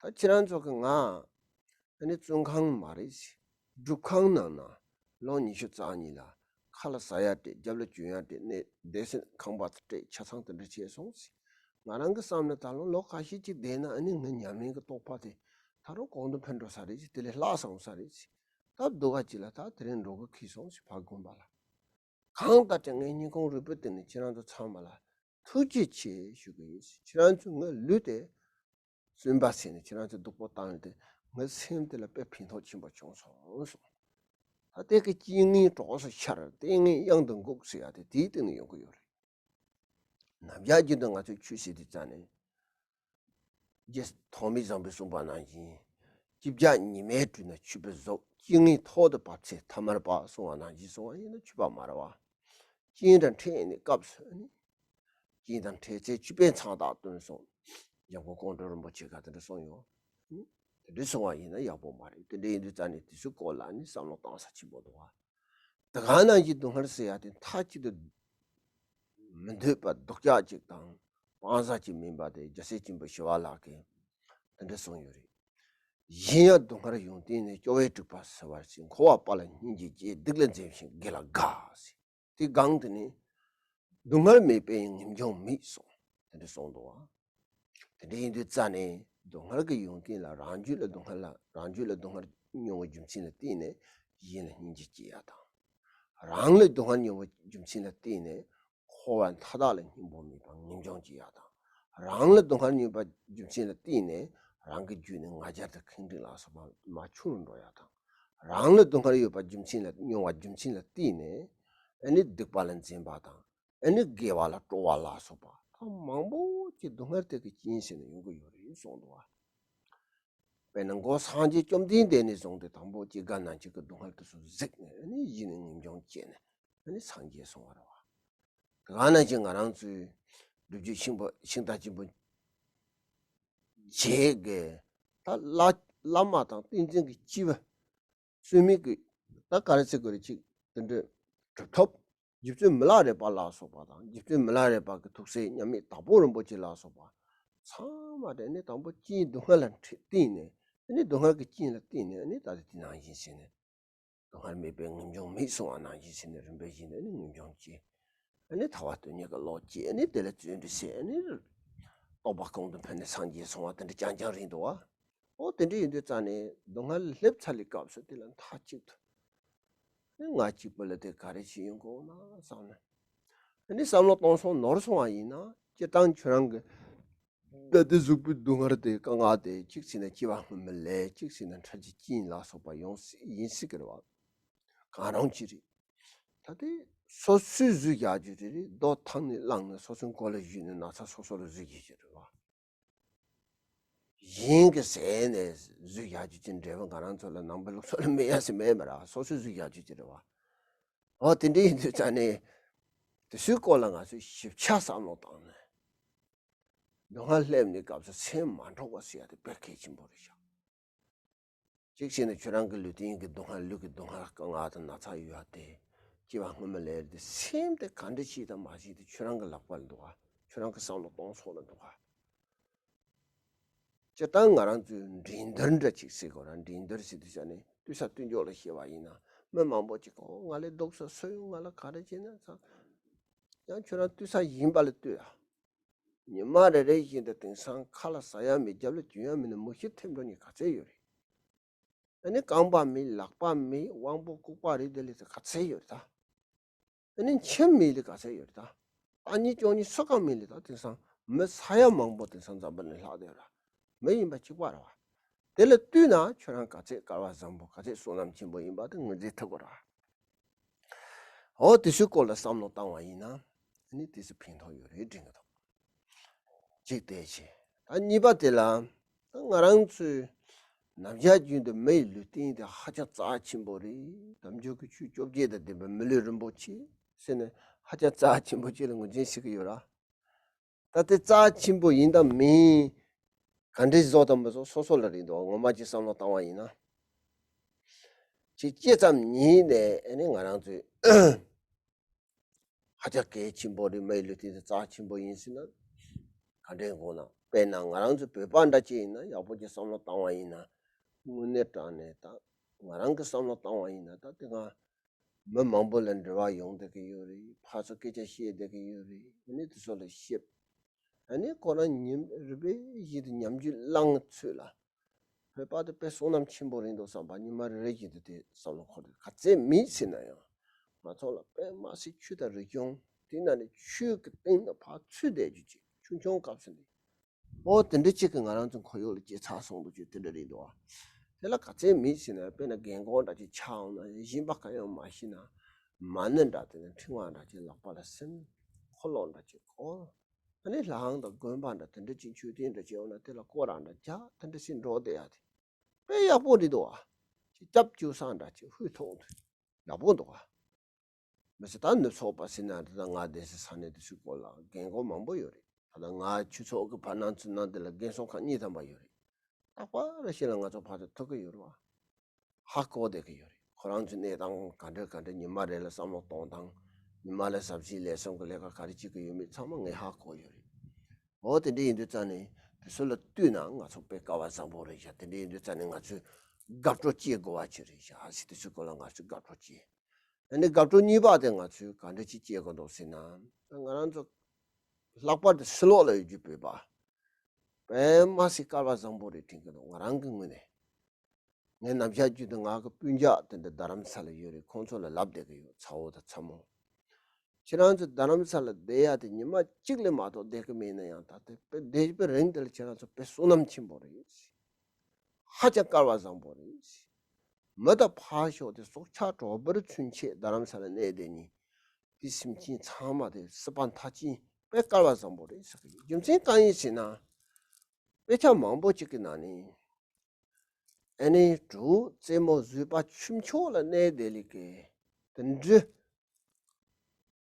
ད་ཁྱེད་རང་ཚོ་གི་ང་ཨ་ནི་བཙོན་ཁང་མ་རེད་ཟེར། སྒྲུབ་ཁང་ནང་ན་ལོ་ཉི་ཤུ་རྩ་གཉིས་ལ་ཁ་ལ་ཟ་ཡ་སྤྲད། རྒྱབ་ལ་གྱོན་ཡ་སྤྲད། གནས་སྡོད་སའི་ཁང་པ་སྤྲད། ཆ་ཚང་དེ་འདྲ་བྱས་སོང་ཟེར། ང་རང་གི་བསམ་ན་ད་ལོ་ལོ་ཁ་ཤས་ཅིག་བསྡད་ན་ཨ་ནི་ངའི་ཉམས་ལེན་གྱི་རྟོགས་པ་དེ་ད་རུང་གོང་དུ་འཕེལ་འགྲོ་ས་རེད་ཟེར། དེ་ལས་ལྷག་སོང་ས་རེད་ཟེར། ད་སྡུག་ག་ཅིག་ལ་ད་དེ་རིང་འགྲོ་གི་ཁེལ་སོང་ཟེར་ཕར་དགོན་པ་ལ། གང་ལྟར་ཀྱང་ངས་སྙིང་ཁོང་རུས་པའི་གཏིང་ནས་ཁྱེད་རང་ཚོ་ཚང་མ་ལ་ཐུགས་རྗེ་ཆེ་ཞུ་གི་ཡིན། ཁྱེད་རང་ཚོས་ངའི་ལུས་དེ་བཙོན་པ་བྱས་ནས་ཁྱེད་རང་ཚོས་སྡུག་པོ་བཏང་ཡོད་དེ་ངའི་སེམས་དེ་ལ་དཔེ་ཕན་ཐོགས་ཆེན་པོ་བྱུང་སོང་གསུངས། ད་དེ་གི་རྐྱེན་ངན་གྲོགས་སུ་འཆར། ལྟས་ངན་གཡང་དུ་འགུག་ཟེར་ཡ་དེ་དེའི་སྟེང་ནས་ཡོང་གི་ཡོད་རེད། ནམ་ཞག་རྒྱུན་དུ་ང་ཚོས་ཆོས་བྱེད་དུས་ཙང་ནས། རྗེ་ཐོགས་མེད་བཟང་པོས་གསུངས་པ་ནང་བཞིན། སྐྱིད་ལྕག་ཉི་མས་བཀྲུས་ན་ཆུད་པའི་གཟུགས། རྐྱེན་ངན་ཐོག་ཏུ་བབས་ཚེ་ཐ་མལ་པ་གསུངས་པ་ནང་བཞིན་སོང་བ་ཡིན་ན་ཆོས་པ་མ་རེད་བ། རྐྱེན་དང་འཕྲད་ནས་སྐབས་སུ་ནི། རྐྱེན་དང་འཕྲད་ཚེ་ཆུད་པའི་མཚམས་དག་སྟོན་གསུངས། འཇམ་མགོན་ཀོང་སྤྲུལ་རིན་པོ་ཆེ་ག་དེ་འདྲ་གསུངས་ཡོད། དེ་འདྲ་གསུང་བ་ཡིན་ན་ཡག་པོ་མ་རེད། དེ་འདྲ་ཡིན་དུས་ཙང་ནས་དེ་ཚོའི་སྐོར་ལ་ནི་བསམ་བློ་གཏོང་ས་ཆེན་པོ་འདུག་བ། དེ་ག་ནང་བཞིན་སྡུག་བསྔལ་ཟེར་ཡ་དེ་མཐའ་གཅིག་ཏུ་མི་འདོད་པ་སྡུག་ཅག་ཅིག་དང་ སྤང་བྱ་ཅིག་མིན་པ་དེ་རྒྱལ་སྲས་ཆེན་པོ་ཞི་བ་ལྷ་གིས་དེ་འདྲ་གསུངས་ཡོད་རེད། གཞན་ཡང་སྡུག་བསྔལ་ཡོངས་བསྟན་ནས། སྐྱོ་བས་དཀྲུགས་པ་བསིལ་བར་བྱེད། འཁོར་བ་དཔའ་ལ་སྙིང་རྗེ་སྐྱེ། སྡིག་ལ་འཛེམ་ཞིང་དགེ་ལ་དགའ་ཟེར། དེ་གང་དེ་ནི། སྡུག་བསྔལ་མེད་པས་ངེས་འབྱུང་མེད་གསུངས། དེ་འདྲ་གསུངས་འདུག་བ། དེ་འདྲ་ཡིན་དུས་རྩ་ནས་སྡུག་བསྔལ་གྱི་ཡོན་ཏན་ལ། རང་རྒྱུད་ལ་སྡུག་བསྔལ་ལ། རང་རྒྱུད་ལ་སྡུག་བསྔལ་མྱོང་བའི་རྒྱུ་མཚན་ལ་བརྟེན་ནས་གཞན་ལ་སྙིང་རྗེ་སྐྱེ་ཡ་དང་། རང་ལ་སྡུག་བསྔལ་མྱོང་བའི་རྒྱུ་མཚན་ལ་བརྟེན་ནས་འཁོར་བ་མཐའ་དག་ལ་སྙིང་པོ་མེད་པར་ངེས་འབྱུང་སྐྱེ་ཡ་དང་། རང་ལ་སྡུག་བསྔལ་མྱོང་བའི་རྒྱུ་མཚན་ལ་བརྟེན་ནས་རང་གི་རྒྱུད་ནས་ང་རྒྱལ་དང་ཁེངས་དྲེགས་ལ་སོགས་པ་མར་ཆུང་རུ་འགྲོ་ཡ་དང་། རང་ལ་སྡུག་བསྔལ་ཡོད་པ་རྒྱུ་མཚན་ལ། མྱོང་བ་རྒྱུ་མཚན་ལ་བརྟེན་ནས་ཨ་ནི་སྡིག་པ་ལ་འཛེམ་པ་དང་། ཨ་ནི་དགེ་བ་ལ་སྤྲོ་བ་ལ་སོགས་པ་ད་མང་པོ་ཅིག་སྡུག་བསྔལ་དེ་གི་རྐྱེན་བྱས་ནས་ཡོང་གི་ཡོད་རེད་གསུངས་འདུག་བ། དཔེར་ན་མགོ་སངས་རྒྱས་བཅོམ་ལྡན་འདས་ནས་བཟུང་སྟེ་དང་པོ་སྐྱེ་རྒ་ན་འཆི་གི་སྡུག་བསྔལ་དེ་ཚོ་གཟིགས་ནས་ཨ་ནི་གཞི་ནས་ངེས་འབྱུང་སྐྱེས་ནས་ཨ་ནི་སངས་རྒྱས་སོང་བ་རེད་བ། དེ་ག་ནང་བཞིན་ང་རང་ཚོའི་སྒྲུབ་བརྒྱུད་ཤིང་པ་ཤིང་རྟ་ཆེན་པོ་བརྒྱད་ཀྱི་ད་བླ་བླ་མ་དང་བསྟན་འཛིན་གྱི་སྤྱི་བོ་བཙུན་མི་གི་ད་ག་རེ་ཟེར་དགོས་རེད། ཅིག་དེ་འདྲའི་གྲུབ་ཐོབ་རྗེ་བཙུན་མི་ལ་རས་པ་ལ་སོགས་པ་དང་། རྗེ་བཙུན་མི་ལ་རས་པ་གི་ཐུགས་སྲས་མཉམ་མེད་དྭགས་པོ་རིན་པོ་ཆེ་ལ་སོགས་པ་ཚང་མ་དེ་ནི་དང་པོ་སྐྱེ་སྡུག་བསྔལ་ལ་བརྟེན་ནས་ཨ་ནི་སྡུག་བསྔལ་གྱི་རྐྱེན་ལ་བརྟེན་ནས་ཨ་ནི་ད་ལྟ་དེ་ནང་བཞིན་བྱས་ནས་སྡུག་བསྔལ་མེད་པས་ངེས་འབྱུང་མེད་གསུང་བ་ནང་བཞིན་བྱས་ནས་རིམ་པས་བཞིན་དུ་ཨ་ནི་ངེས་འབྱུང་སྐྱེ། ཨ་ནི་ཐར་པ་དོན་གཉེར་གྱི་བློ་སྐྱེ། ཨ་ནི་དེ་ལ་བརྩོན་འགྲུས་བྱས། ཨ་ནི་རྟོགས་པ་གོང་དུ་འཕེལ་ནས་སངས་རྒྱས་སོང་བ་དེ་འདྲ་རྐྱང་རྐྱང་རེད་འདུག་བ། ཨོ་དེ་འདྲ་ཡིན་དུས་རྩ་ནས་སྡུག་བསྔལ་སླེབས་ཚར་བའི་སྐབས་སུ་དེ་ལ་མཐའ་གཅིག་ཏུ་ང་གཅིག་པུ་ལ་དེ་ག་རེ་བྱེད་ཡོང་གི་འོང་ན་བསམ་ནས། ཨ་ནི་བསམ་བློ་གཏོང་སོང་ནོར་སོང་བ་ཡིན་ན་སྤྱིར་བཏང་ཁྱོད་རང་གི་ད་ལྟའི་གཟུགས་པོའི་སྡུག་བསྔལ་དེ་དཀའ་ངལ་དེ་གཅིག་བྱས་ན་སྐྱེ་བ་སྔོན་མའི་ལས། གཅིག་བྱས་ན་འཕྲལ་གྱི་རྐྱེན་ལ་སོགས་པ་ཡོང་སྲིད་ཡིན་སྲིད་ཀྱི་རེད་བ། གང་རུང་ཅི་རེད། ད་དེ་སོ་སོས་བཟོས་བཞག་རྒྱུ་དེ་རེད། རྡོ་ཐང་ནས་བླངས་ནས་སོ་སོའི་མགོ་ལ་གཞུས་ནས་ན་ཚ་སོ་སོ་ལ་བཟོས་རྒྱུ་ཅིག་རེད་བ། གཞན་གྱིས་ཟས་ནས་བཟོས་བཞག་རྒྱུ་ཅིག་འབྲས་བུ་ང་རང་ཚོ་ལ་ནང་པའི་ལུགས་སྲོལ་ལ་མེད་ཡ་ཟེར་མེད་མ་རེད། སོ་སོས་བཟོས་བཞག་རྒྱུ་ཅིག་རེད་བ། འོ་དེ་འདྲ་ཡིན་དུས་ཙང་ནས་དེ་ཚོའི་སྐོར་ལ་ང་ཚོས་ཞིབ་ཆ་བསམ་བློ་བཏང་ནས་སྡུག་བསྔལ་སླེབས་ནས་སྐབས་སུ་སེམས་མ་འཁྲུགས་པ་ཟེར་ཡ་དེ་དཔེ་གལ་ཆེན་པོ་རེད་ཤག་གཅིག་བྱས་ན་ཁྱོད་རང་གི་ལུས་རྟེན་གྱི་སྡུག་བསྔལ། ལུས་ཀྱི་སྡུག་བསྔལ་དཀའ་ངལ་དང་ན་ཚ་ཡོད་པ་དེ་སྐྱེ་བ་སྔོན་མ་ལས་དེ་སེམས་དེ་ག་འདྲ་ཞིག་དང་མ་ཞིག་དེ་ཁྱོད་རང་གི་ལག་པ་ལ་འདུག་ག་ཁྱོད་རང་གི་བསམ་བློ་གཏོང་ཕྱོགས་ལ་འདུག་ག་སྤྱིར་བཏང་ང་རང་ཚོས་འགྲན་བསྡུར་འདྲ་ཅིག་ཟེར་དགོས་ར། འགྲན་བསྡུར་ཟེར་དུས་ཙ་ནས་ལྟོས་ས་ལྟོས་འཇོག་ལ་བཤད་པ་ཡིན་ན་མི་མང་པོ་ཅིག་གིས་ང་ལས་སྡུག་ས་སུ་ཡོད། ང་ལ་ག་རེ་བྱས་ན་ཚ། ཡང་ཁྱོད་རང་ལྟོས་ས་ཡིན་པ་ལ་ལྟོས་ཨ། ཉི་མ་རེ་རེ་བཞིན་དུ་དེང་སང་ཁ་ལ་ཟ་ཡ་མེད། རྒྱབ་ལ་གྱོན་ཡ་མེད་ནས་མུ་ཤི་ཐེབས་འགྲོ་མཁན་ག་ཚད་ཡོད་རེད། ཨ་ནི་རྐང་པ་མེད། ལག་པ་མེད། དབང་པོ་ལྐུགས་པ་རེད། དེ་ལས་ཚ་ག་ཚད་ཡོད་རེད་ད། ཨ་ནི་ཁྱིམ་མེད་ལས་ག་ཚད་ཡོད་རེད་ད། ལྟ་མཁན་སྐྱོང་མཁན་སུ་གང་མེད་ལས་ད། དེང་སང་མི་ས་ཡ་མང་པོ་དེང་སང་འཛམ་བུ་གླིང་ལྷག་བསྡད་ཡོད་ར། མི་ཡིན་པ་གཅིག་པ་རེད་བ། དེ་ལ་ལྟོས་ན་ཁྱོད་རང་ག་ཚད་སྐལ་བ་བཟང་པོ། ག་ཚད་བསོད་ནམས་ཆེན་པོ་ཡིན་པ་དེ་ངོས་འཛིན་ཐུབ་ཀྱི་རེད་བ། འོ་དེ་ཚོའི་སྐོར་ལ་བསམ་བློ་བཏང་བ་ཡིན་ན་ཨ་ནི་དེ་ཚོ་ཕན་ཐོགས་ཡོད་རེད་དྲན་གྱི་འདུག་གཅིག་དེ་བྱས། ད་གཉིས་པ་དེ་ལ་ད་ང་རང་ཚོའི་ནམ་ཞག་རྒྱུན་དུ་མི་ཡི་ལུས་རྟེན་དེ་ཧ་ཅང་རྩ་ཆེན་པོ་རེད། དལ་འབྱོར་གྱི་ཆོས་བཅོ་བརྒྱད་དང་ལྡན་པའི་མི་ལུས་རིན་པོ་ཆེ་ཟེར་ནས་ཧ་ཅང་རྩ་ཆེན་པོ་ཅིག་ལ་ངོས་འཛིན་བྱེད་ཀྱི་ཡོད་ར། ད་དེ་རྩ་ཆེན་པོ་ཡིན་དང་མིན། ག་འདྲས་བཟོ་དང་མི་བཟོ་སོ་སོ་ལ་རེད་འདུག་ངོ་མ་ཅིག་བསམ་བློ་བཏང་བ་ཡིན་ན། ཅིག་སྐྱེས་ཙམ་ཉིད་ནས་ཨ་ནི་ང་རང་ཚོའི་ཧ་ཅང་གལ་ཆེན་པོ་རེད། མི་ཡི་ལུས་རྟེན་དེ་རྩ་ཆེན་པོ་ཡིན་ཟེར་ན་ག་འདྲས་དགོངས་ན། དཔེར་ན་ང་རང་ཚོ་བོད་པ་འདྲ་ཅིག་ཡིན་ན། ཡག་པོ་ཅིག་བསམ་བློ་བཏང་བ་ཡིན་ན། དངོས་གནས་དྲང་གནས་ད་ང་རང་གི་བསམ་བློ་བཏང་བ་ཡིན་ན་ད་དེ་སྔ་མི་མང་པོ་ལ་འབྲེལ་བ་ཡོང་བསྡད་ཀྱི་ཡོད་རེད། ཕར་ཚུར་སྐད་ཆ་བཤད་བསྡད་ཀྱི་ཡོད་རེད། ཨ་ནི་དེ་ཚོ་ལ་བཤད། ཨ་ནི་ཁོ་རང་ཉིན་རེ་རེ་བཞིན་དུ་ཉམས་རྒུད་བླངས་ཚོད་ལ། བོད་པ་དེ་དཔེ་བསོད་ནམས་ཆེན་པོ་རེད་འདུག་བསམ་པ་ཉི་མ་རེ་རེ་བཞིན་དུ་དེ་བསམ་བློ་འཁོར་ཏེ། ག་ཚད་མེད་ཟེར་ན་ཡང་ང་ཚོ་ལ་དཔེ་མ་སྲིད་ཆོས་དང་རིག་གཞུང་། དེ་ན་ནི་ཆོས་ཀྱི་སྟེང་ན་ཕར་ཚུད་བསྡད་རྒྱུ་ཅིག་ཆུང་ཆུང་སྐབས་སུ་འདི། ཨོ་དེ་འདྲ་ཅིག་གིས་ང་རང་ཚོ་ཁོར་ཡུག་ལ་སྐྱེ་ཚར་སོང་འདུག་ཅིག་དེ་འདྲ་རེད་འདུག་ཨ། དེ་ལ་ག་ཚད་མེད་ཟེར་ན་དཔེར་ན་རྒན་གོག་འདྲ་ཅིག་ཆགས་འོང་ན་སྦྱིན་པ་གང་ཡང་མ་ཤེས་ན། མ་ཎི་འདྲ་དེ་ནི་ཕྲེང་བ་འདྲ་ཅིག་ལག་པ་ལ་ཟིན། འཁོར་ལོ་འདྲ་ཅིག་བསྐོར། ཨ་ནི་ལྷ་ཁང་དང་དགོན་པ་འདྲ་དེ་འདྲ་ཅིག་མཆོད་རྟེན་འདྲ་ཅིག་ཡོང་ན་དེ་ལ་སྐོར་ར་འདྲ་རྒྱག་དེ་འདྲ་ཞིག་འགྲོ་བསྡད་ཡ་དེ་དཔེ་ཡག་པོ་རེད་འདུག་ཨ། ཅིག་སྐྱབས་བཅོལ་ས་འདྲ་ཅིག་ཧུད་ཐོག་ཏུ་ཡག་པོ་འདུག་ཨ། མི་ཚེ་ད་ནུབ་ཕྱོགས་པ་ཟེར་ན་དེ་ད་ང་བསྡད་སའི་ས་གནས་དེ་ཚོའི་སྐོར་ལ་རྒན་གོག་མང་པོ་ཡོད་རེད། ད་ལྟ་ང་ཆོས་ཚོགས་ཀྱི་བར་སྣང་ཚུར་སྣང་དེ་ལ་རྒན་གསོ་ཁང་གཉིས་ཐམ་པ་ཡོད་རེད། རྟག་པར་ཞིག་ལ་ང་ཚོ་ཕར་ཚུར་ཐུག་གི་ཡོད་རེད་བ། ཧ་གོ་བསྡད་ཀྱི་ཡོད་རེད། ཁོ་རང་ཚོའི་གནས་སྟངས་ག་འདྲ་ག་འདྲ། ཉི་མ་རེ་ལ་བསམ་བློ་གཏོང་སྟངས། ཉི་མ་ལ་ཟབ་ཞི་ལས་གསུམ་གྱི་ལས་ཀ་ག་རེ་བྱེད་ཀྱི་ཡོད་མེད་ཚང་མ་ངས་ཧ་གོ་ཡོད་རེད། འོ་དེ་འདྲ་ཡིན་དུས་ཙང་ནས་དེ་ཚོ་ལ་བསྟུན་ན་ང་ཚོ་དཔེ་སྐལ་བ་བཟང་པོ་རེད་ཤག་དེ་འདྲ་ཡིན་དུས་ཙང་ནས་ང་ཚོས་དགའ་སྤྲོ་སྐྱེ་དགོས་པ་ཅིག་རེད་ཤག་ཨ་སི་དེ་ཚོའི་སྐོར་ལ་ང་ཚོས་དགའ་སྤྲོ་སྐྱེ། ཨ་ནི་དགའ་སྤྲོ་གཉིས་པ་དེ་ང་ཚོས་ག་འདྲ་ཅིག་སྐྱེ་དགོས་འདུག་ཟེར་ན། ང་རང་ཚོ་ལྷག་པར་དུ་ཕྱི་ལོགས་ལ་ཡོད་རྒྱུ་བོད་པ་དཔེ་མ་སྲིད་སྐལ་བ་བཟང་པོ་རེད་དྲན་གྱི་འདུག་ང་རང་གི་ངོས་ནས། ངས་ནམ་ཞག་རྒྱུན་དུ་ང་གི་སྤུན་ཀྱག་དེ་འདྲ་རྡ་རམ་ས་ལ་ཡོད་རེད། ཁོང་ཚོ་ལ་ལབ་བསྡད་ཀྱི་ཡོད། ཚ་བོ་དང་ཚ་མོ། ཁྱེད་རང་ཚོ་རྡ་རམ་ས་ལ་བསྡད་ཡ་དེ་ཉི་མ་གཅིག་ལས་མ་གཏོགས་བསྡད་ཀྱི་མེད་ན་ཡང་ད་ལྟ་དཔེ་བསྡད་པའི་རིང་དེ་ལ་ཁྱེད་རང་ཚོ་དཔེ་བསོད་ནམས་ཆེན་པོ་རེད། ཧ་ཅང་སྐལ་བ་བཟང་པོ་རེད། མི་དང་ཕར་ཞོག་དེ་སྲོག་ཆགས་གྲོག་སྦུར་ཚུན་ཆད་རྡ་རམ་ས་ལ་གནས་བསྡད་མཁན་དེ་སེམས་ཅན་ཚང་མ་དེ་སྲིད་པ་མཐའ་ཅན་དཔེ་སྐལ་བ་བཟང་པོ་རེད་ཟེར་གྱི་ཡོད། རྒྱུ་མཚན་གང་ཡིན་ཟེར་ན། དཔེ་ཆ་མང་པོ་ཅིག་གི་ནང་ནས་ཨ་ནི་གྲུ་རྩེ་མོ་བཟོས་པ་ཆུ་མཆོག་ལ་གནས་བསྡད་ལེ་གི་དེ་འདྲ་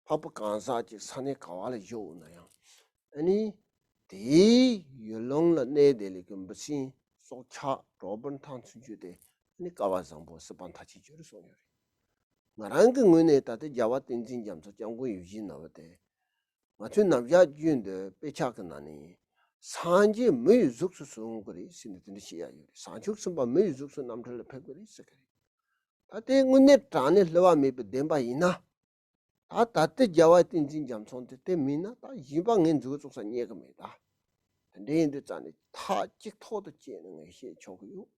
འཕགས་པ་གང་ཟག་ཅིག་ས་གནས་ག་བ་ལ་བཞུགས་ན་ཡང་། ཨ་ནི་དེའི་ཡུལ་ལུང་ལ་གནས་བསྡད་ལེ་གི་འབུ་སྲིན་སྲོག་ཆགས་གྲོག་སྦུར་མཐའ་ཚུན་ཆད་དེ་ཨ་ནི་སྐལ་བ་བཟང་པོ་སྲིད་པ་མཐའ་ཅན་ཅིག་རེད་གསུངས་ཡོད་རེད། ང་རང་གི་ངོས་ནས་ད་ལྟ་རྒྱལ་བ་བསྟན་འཛིན་རྒྱ་མཚོ་སྐྱབས་མགོན་ཡིད་བཞིན་ནོར་བུ་དེ། ང་ཚོའི་ནམ་ཞག་རྒྱུན་དུ་དཔེ་ཆ་གི་ནང་ནས་སངས་རྒྱས་མི་ཡི་གཟུགས་སུ་བཟུང་གི་རེད་ཟེར་ནས་དེ་འདྲ་བཤད་ཡ་ཡོད་རེད། བྱང་ཆུབ་སེམས་དཔའ་མི་ཡི་གཟུགས་སུ་རྣམ་འཕྲུལ་ལ་ཕེབས་གི་རེད་ཟེར་གི་རེད། ད་དེ་དངོས་གནས་དྲང་གནས་བསླུ་བ་མེད་པའི་བདེན་པ་ཡིན་ན། ད་ད་ལྟའི་རྒྱལ་བ་བསྟན་འཛིན་རྒྱ་མཚོ་དེ་དེ་མིན་ན་ད་གཞན་པ་ངས་མཛུབ་གུ་བཙུགས་ས་རྙེད་གི་མེད་ད། དེ་འདྲ་ཡིན་དུས་ཙང་ནས་ཐག་གཅིག་ཐོག་ཏུ་བཅད་ནས་ངས་བཤད་ཆོག་གི་ཡོད།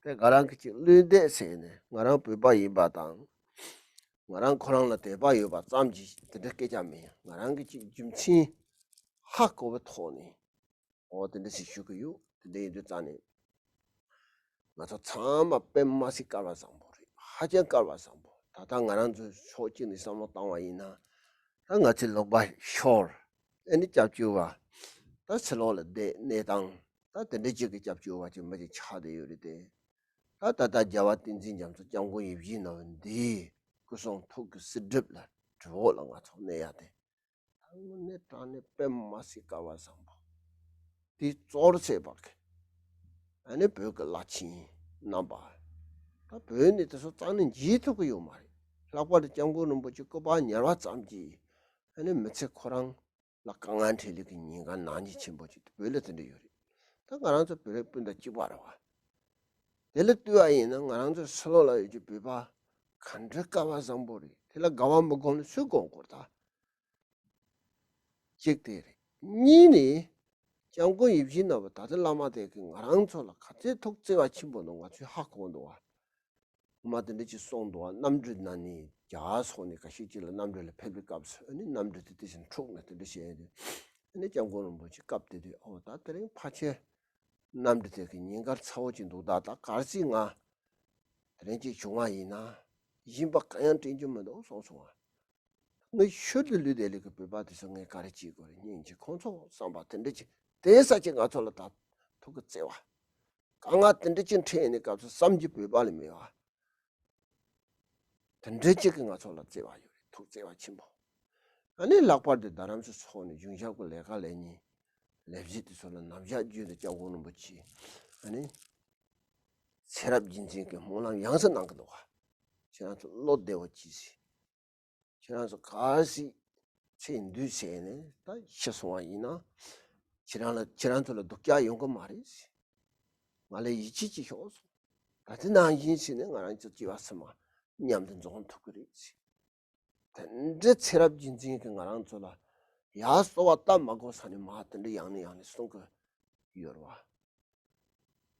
དེ་ང་རང་གི་ཅིག་བློས་འདས་ཟེར་ནས་ང་རང་བོད་པ་ཡིན་པ་དང་། ང་རང་ཁོ་རང་ལ་དད་པ་ཡོད་པ་ཙམ་གྱིས་དེ་འདྲ་སྐད་ཆ་མིན། ང་རང་གི་ཅིག་རྒྱུ་མཚན་ཧ་གོ་བའི་ཐོག་ནས་འོ་དེ་འདྲ་ཞིག་ཞུ་གི་ཡོད། དེ་འདྲ་ཡིན་དུས་ཙང་ནས་ང་ཚོ་ཚང་མ་དཔེ་མ་སྲིད་སྐལ་བ་བཟང་པོ་རེད། ཧ་ཅང་སྐལ་བ་བཟང་པོ། ད་ལྟ་ང་རང་ཚོའི་ཕྱོགས་གཅིག་ནས་བསམ་བློ་བཏང་བ་ཡིན་ན། ད་ང་ཚོའི་ལུང་པ་ཤོར། ཨ་ནི་སྐྱབས་བཅོལ་བ། ད་ཕྱི་ལོགས་ལ་བསྡད་གནས་སྟངས། ད་དེ་འདྲ་ཅིག་གི་སྐྱབས་བཅོལ་བ་ཅིག་མི་ཅིག་ཆགས་བསྡད་ཡོད་རེད་དེ། ད་ད་ལྟ་རྒྱལ་བ་བསྟན་འཛིན་རྒྱ་མཚོ་སྐྱབས་མགོན་ཡིད་བཞིན་ནོར་བུ་འདིའི་སྐུ་གསུང་ཐུགས་ཀྱི་གསེར་སྒྲིབ་ལ་གྲུབ་འོག་ལ་ང་ཚོ་གནས་ཡ་དེ། ད་དངོས་གནས་དྲང་གནས་དཔེ་མ་སྲིད་སྐལ་བ་བཟང་པོ། དེ་གཙོ་བོར་བྱས་པ་གི། ཨ་ནི་བོད་ཀྱི་བླ་ཆེན་རྣམ་པ། ད་བོད་ནས་དེ་ཚོ་རྩ་ནས་འཇིག་ཐུབ་ཀྱི་ཡོད་མ་རེད། ལྷག་པར་དུ་སྐྱབས་མགོན་རིན་པོ་ཆེ་སྐུ་པར་ཉར་བ་ཙམ་གྱིས་ཨ་ནི་མི་ཚེ་ཁོ་རང་ལ་དཀའ་ངལ་འཕྲད་ལུགས་ཀྱི་ཉེན་ཁ་ནང་ཉིན་ཆེན་པོ་ཅིག་བོད་ལ་དེ་འདྲ་ཡོད་རེད། ད་ང་རང་ཚོ་བོད་རིགས་སྤུན་ཟླ་གཅིག་པ་རེད་བ། དེ་ལ་ལྟོས་པ་ཡིན་ན་ང་རང་ཚོ་ཕྱི་ལོགས་ལ་ཡོད་ཀྱི་བོད་པ་ག་འདྲ་སྐལ་བ་བཟང་པོ་རེད། དེ་ལ་དགའ་བ་མི་སྒོམ་ན་སུས་སྒོམ་དགོས་ད། གཅིག་དེ་རེད། གཉིས་ནི། སྐྱབས་མགོན་ཡིད་བཞིན་ནོར་བུ་ད་ལྟ་བླ་མ་དེ་གིས་ང་རང་ཚོ་ལ་ག་ཚད་ཐུགས་བརྩེ་བ་ཆེན་པོ་འདུག་ང་ཚོས་ཧ་གོ་འདུག་བ། ངོ་མ་དེ་འདྲ་ཅིག་གསུངས་འདུག་བ། གནམ་གྲུའི་ནང་ནས་རྒྱ་གར་སོགས་ནས་ཁ་ཤས་ཅིག་ལ་གནམ་གྲུ་ལ་ཕེབས་པའི་སྐབས་སུ་ཨ་ནི་གནམ་གྲུ་དེ་དེ་བཞིན་འཁྲུགས་ནས་དེ་འདྲ་བྱས་ཏེ། ཨ་ནི་སྐྱབས་མགོན་རིན་པོ་ཆེ་སྐབས་དེ་དུས་ཨོ་ད་དེ་རིང་ཕལ་ཆེར་གནམ་གྲུ་དེ་གི་ཉེན་ཁ་ཚ་བོ་ཅིག་འདུག་ད་ད་གལ་སྲིད་ང་དེ་རིང་ཅིག་བྱུང་བ་ཡིན་ན་གཞན་པ་གང་ཡང་དྲན་རྒྱུ་མི་འདུག་གསུངས་སོང་བ། ངས་ཤུལ་དུ་ལུས་བསྡད་ལུས་ཀྱི་བོད་པ་དེ་ཚོ་ངས་ག་རེ་བྱེད་དགོས་རེད་སྙིང་རྗེ། ཁོང་ཚོ་བསམ་པ་དེ་འདྲ་ཅིག་དེ་ས་ཅིག་ང་ཚོ་ལ་ད་ཐུགས་ཀྱི་བརྩེ་བ། དཀའ་ངལ་དེ་འདྲ་ཅིག་འཕྲད་ཡོང་ནས་སྐབས་སུ་བསམ་རྒྱུ་བོད་པ་ལས་མེད་བ། དེ་འདྲ་ཅིག་གིས་ང་ཚོ་ལ་བརྩེ་བ་ཡོད་རེད། ཐུགས་བརྩེ་བ་ཆེན་པོ། ཨ་ནི་ལྷག་པར་དུ་རྡ་རམ་ས་ཚོགས་ནས་གཞུང་ཞབས་ཀྱི་ལས་ཀ་ལས་མཁན་ལས་བྱེད་དེ་ཚོ་ལ་ནམ་ཞག་རྒྱུན་དུ་སྐྱབས་མགོན་རིན་པོ་ཆེ་ཨ་ནི་ཚེ་རབས་རྒྱུན་འཛིན་གྱི་སྨོན་ལམ་ཡང་སེ་གནང་གི་འདུག་ག་ཁྱེད་རང་ཚོ་བློ་བདེ་བོ་གྱིས་ཟེར། ཁྱེད་རང་ཚོ་གལ་སྲིད་ཚེ་འདུས་ཟེར་ནས་ད་ཤི་སོང་བ་ཡིན་ན། ཁྱེད་རང་ལ་ཁྱེད་རང་ཚོ་ལ་སྡུག་ཅག་ཡོང་གི་མ་རེད། ང་ལ་ཡིད་ཆེས་ཅིག་ཤོག་སོང་། ད་དེ་ནང་བཞིན་བྱས་ནས་ང་རང་ཚོ་སྐྱེ་བ་ཕྱི་མ་མཉམ་དུ་འཛོམས་ཐུབ་ཀྱི་རེད། དེ་འདྲའི་ཚེ་རབས་རྒྱུན་འཛིན་གྱིས་ང་རང་ཚོ་ལ་ཡར་གསོལ་བ་བཏབ་མ་དགོས་ས་ནས་མར་དེ་འདྲ་ཡང་ནས་ཡང་ནས་གསུང་གི་ཡོད་རེད་བ།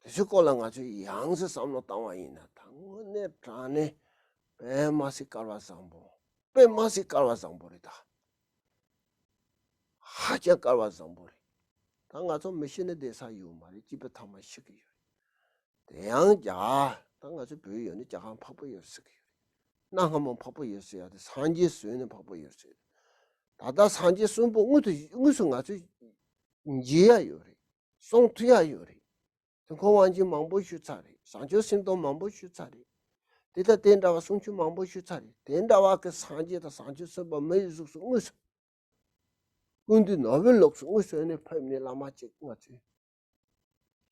དེ་ཚོའི་སྐོར་ལ་ང་ཚོས་ཡང་སེ་བསམ་བློ་བཏང་བ་ཡིན་ན་ད་དངོས་གནས་དྲང་གནས་དཔེ་མ་སྲིད་སྐལ་བ་བཟང་པོ། དཔེ་མ་སྲིད་སྐལ་བ་བཟང་པོ་རེད་ད། ཧ་ཅང་སྐལ་བ་བཟང་པོ་རེད། ད་ང་ཚོ་མི་ཤི་ན་བསྡད་ས་ཡོད་མ་རེད། སྐྱིད་པའི་ཐ་མ་ཤི་གི་ཡོད་རེད། དེ་ཡང་རྒྱ་ད་ང་ཚོ་བོད་ཡོད་ན་རྒྱ་གར་འཕགས་པ་ཡོད་ཟེར་གི་ཡོད་རེད། གནའ་སྔ་མོ་འཕགས་པ་ཡོད་ཟེར་ཡ་དེ་སངས་རྒྱས་བཟོས་ནས་འཕགས་པ་ཡོད་ཟེར། ད་ལྟ་སངས་རྒྱས་གསོན་པོ་དངོས་དུ་དངོས་སུ་ང་ཚོས་མཇལ་ཡ་ཡོད་རེད། གསུང་ཐུབ་ཡ་ཡོད་རེད། དུས་འཁོར་དབང་ཆེན་མང་པོ་ཞུས་ཚར་རེད། བྱང་ཆུབ་སེམས་སྟོང་མང་པོ་ཞུས་ཚར་རེད། དེ་ལྟར་དེ་འདྲ་བ་གསུང་ཆོས་མང་པོ་ཞུས་ཚར་རེད། དེ་འདྲ་བ་གི་སངས་རྒྱས་དང་བྱང་ཆུབ་སེམས་དཔའ་མི་ཡི་གཟུགས་སུ་དངོས་སུ། ཀུན་འདུས་ནོར་བུའི་ལུགས་སུ་དངོས་སུ་ནས་ཕེབས་ནས་བླ་མ་གཅིག་ང་ཚོས་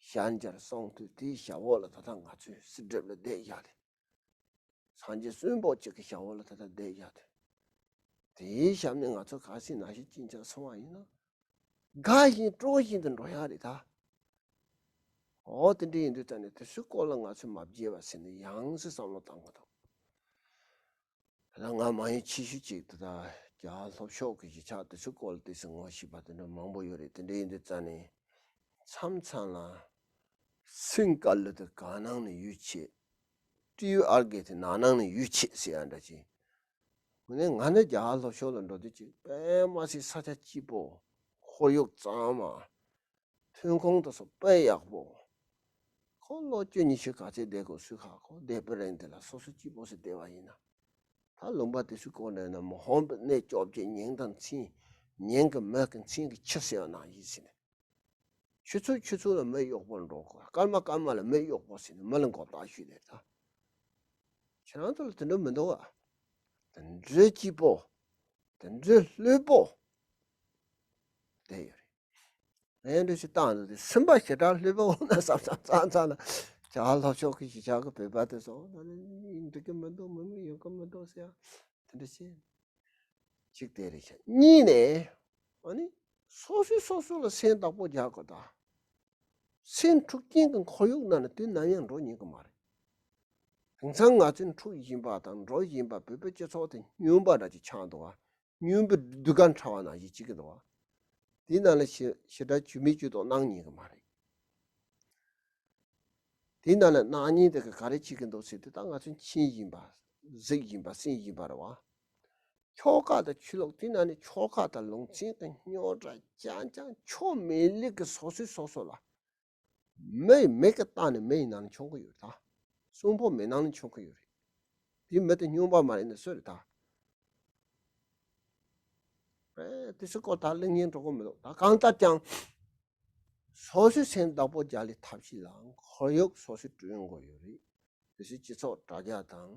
ཞལ་མཇལ་གསུང་ཐོས་དེའི་ཞབས་འོག་ལ་ད་ལྟ་ང་ཚོས་གསེར་སྒྲིབ་ལ་བསྡད་བཞག་སྟེ། སངས་རྒྱས་གསོན་པོ་གཅིག་གི་ཞབས་འོག་ལ་ད་ལྟ་བསྡད་བཞག་སྟེ། དེའི་ཞབས་ནས་ང་ཚོ་གལ་སྲིད་ན་ཤི་ཅིང་ཆ་སོང་བ་ཡིན་ན། དགའ་བཞིན་སྤྲོ་བཞིན་དུ་འགྲོ་ཡག་རེད་ད། འོ་དེ་འདྲ་ཡིན་དུས་ད་ནི་དེ་ཚོའི་སྐོར་ལ་ང་ཚོས་མ་བརྗེད་པ་ཟེར་ནས་ཡང་སེ་བསམ་བློ་བཏང་དགོས་འདུག་ད་ང་མ་ཡིན་ཆེ་ཤོས་ཅིག་ད་ལྟ་རྒྱ་གར་ལྷོ་ཕྱོགས་ཀྱི་གཞིས་ཆགས་དེ་ཚོའི་སྐོར་ལ་ཏོག་ཙམ་ངོ་ཤེས་པ་དེ་འདྲ་མང་པོ་ཡོད་རེད། དེ་འདྲ་ཡིན་དུས་ད་ནི་མཚམས་མཚམས་ལ་སེམས་དཀའ་ལས་དེ་ག་ནང་ནས་ཡོད་ཆེ། སྤྲེའུ་ཨར་གས་དེ་ན་ནང་ནས་ཡོད་ཆེ་ཟེར་ཡ་འདྲ་ཅིག་དངོས་གནས་ང་ནི་རྒྱ་གར་ལྷོ་ཕྱོགས་ལ་འགྲོ་དུས་ཅིག་དཔེ་མ་སྲིད་ས་ཆ་སྐྱིད་པོ། ཁོར་ཡུག་གཙང་མ། ཐོན་ཁུངས་དེ་ཚོ་དཔེ་ཡག་པོ། ཁོ་ལོ་བཅུ་ཉི་ཤུ་ག་ཚད་བསྡད་དགོས་སུས་ཁ་ཁོ་བསྡད་པའི་རིང་དེ་ལ་སོ་སོ་སྐྱིད་པོ་ཞིག་བསྡད་པ་ཡིན་ན། ད་ལུང་པ་དེ་ཚོའི་སྐོར་ནས་ན་མ་ཧོན་པའི་གནས་བཅོ་བརྒྱད་ཉིན་དང་མཚན། ཉིན་གྱི་མིག་གི་མཚན་གྱི་ཆུ་ཟེར་བ་ནང་བཞིན་ཟེར་ནས། ཆུ་ཚོད་ཆུ་ཚོད་ལ་མི་གཡོག་པོར་འགྲོ་དགོས། སྐར་མ་སྐར་མ་ལ་མི་གཡོག་པོ་ཟེར་ནས་མི་ལ་མགོ་བཏགས་ཞུས་ནས་ད། ཁྱེད་རང་ཚོ་ལ་དེ་འདྲ་མི་འདུག་བ། དེ་འདྲའི་སྐྱིད་པོ། དེ་འདྲའི་ལྷོད་པོ། དེ་ཡོད་རེད། ངས་འདྲ་ཞིག་བཏང་འདུག་དེ་སེམས་པ་ཞེ་དྲག་ལྷོད་པོ་འོང་ན་བསམ་བསམ་བསམ་བསམ་ལ་རྒྱ་གར་ལྷོ་ཕྱོགས་ཀྱི་གཞིས་ཆགས་ཀྱི་བོད་པ་དེ་ཚོ་ད་ནི་འགྲིག་གི་མི་འདུག་མི་མི་ཡོང་གི་མི་འདུག་ཟེར་ཡ་དེ་འདྲ་བྱས། གཅིག་དེ་རེད་ཤག་གཉིས་ནས་ཨ་ནི་སོ་སོས་སོ་སོ་ལ་སེམས་བདག་པོ་རྒྱག་དགོས་ད། སེམས་འཁྲུག་རྐྱེན་གྱི་ཁོར་ཡུག་ནང་ནས་དུས་ནམ་ཡང་འགྲོ་ཉན་གི་མ་རེད། དེང་སང་ང་ཚོས་འཁྲུག་བཞིན་པ་དང་འགྲོ་བཞིན་པ་བོད་པའི་སྤྱི་ཚོགས་དེ་སྨྱོན་པ་འདྲ་ཅིག་ཆགས་འདུག་བ། སྨྱོན་པའི་དུ་ཁ་ཕྲ་བ་ནང་བཞིན་བྱེད་ཀྱི་འདུག་བ། དེའི་ནང་ལ་ཞེ་ཞེ་དྲག་ཇུས་མེད་ཇུས་གཏོགས་གནང་ཉན་གི་མ་རེད། དེའི་ནང་ལ་གནང་ཉན་དེ་ག་ག་རེ་བྱེད་ཀྱི་འདུག་ཟེར་དུས་ད་ང་ཚོས་མཁྱེན་བཞིན་པ། གཟིགས་བཞིན་པ། གསན་བཞིན་པ་རེད་བ། ཆོལ་ཁ་དང་ཆོས་ལུགས་དེ་ན་ནི་ཆོལ་ཁ་དང་ལུང་ཚན་གྱི་རྙོག་དྲ་རྐྱང་རྐྱང་ཆོ་མེད་ལེགས་ཀྱི་སོ་སོས་སོ་སོ་ལ། མི་ཡི་མིག་གིས་བལྟས་ནས་མི་ཡི་ནང་ནས་མཆོང་གི་ཡོད་རེད་ད། གསོན་པོ་མི་ནང་ནས་མཆོང་གི་ཡོད་རེད། དེ་མི་དེ་སྨྱོན་པ་མ་རེད་ན་སུ་རེད་ད། ཨེ་དེ་ཚོ་སྐོར་ད་གླེང་ཉན་འགྲོ་གི་མི་འདུག་ད་གང་ལྟར་ཀྱང་། སོ་སོའི་སེམས་བདག་པོ་རྒྱག་ལས་ཐབས་ཤེས་ལ་ཁོར་ཡུག་སོ་སོས་བསྐྲུན་དགོས་ཡོད་རེད། དེ་ཚོའི་སྤྱི་ཚོགས་དྲ་རྒྱ་དང་།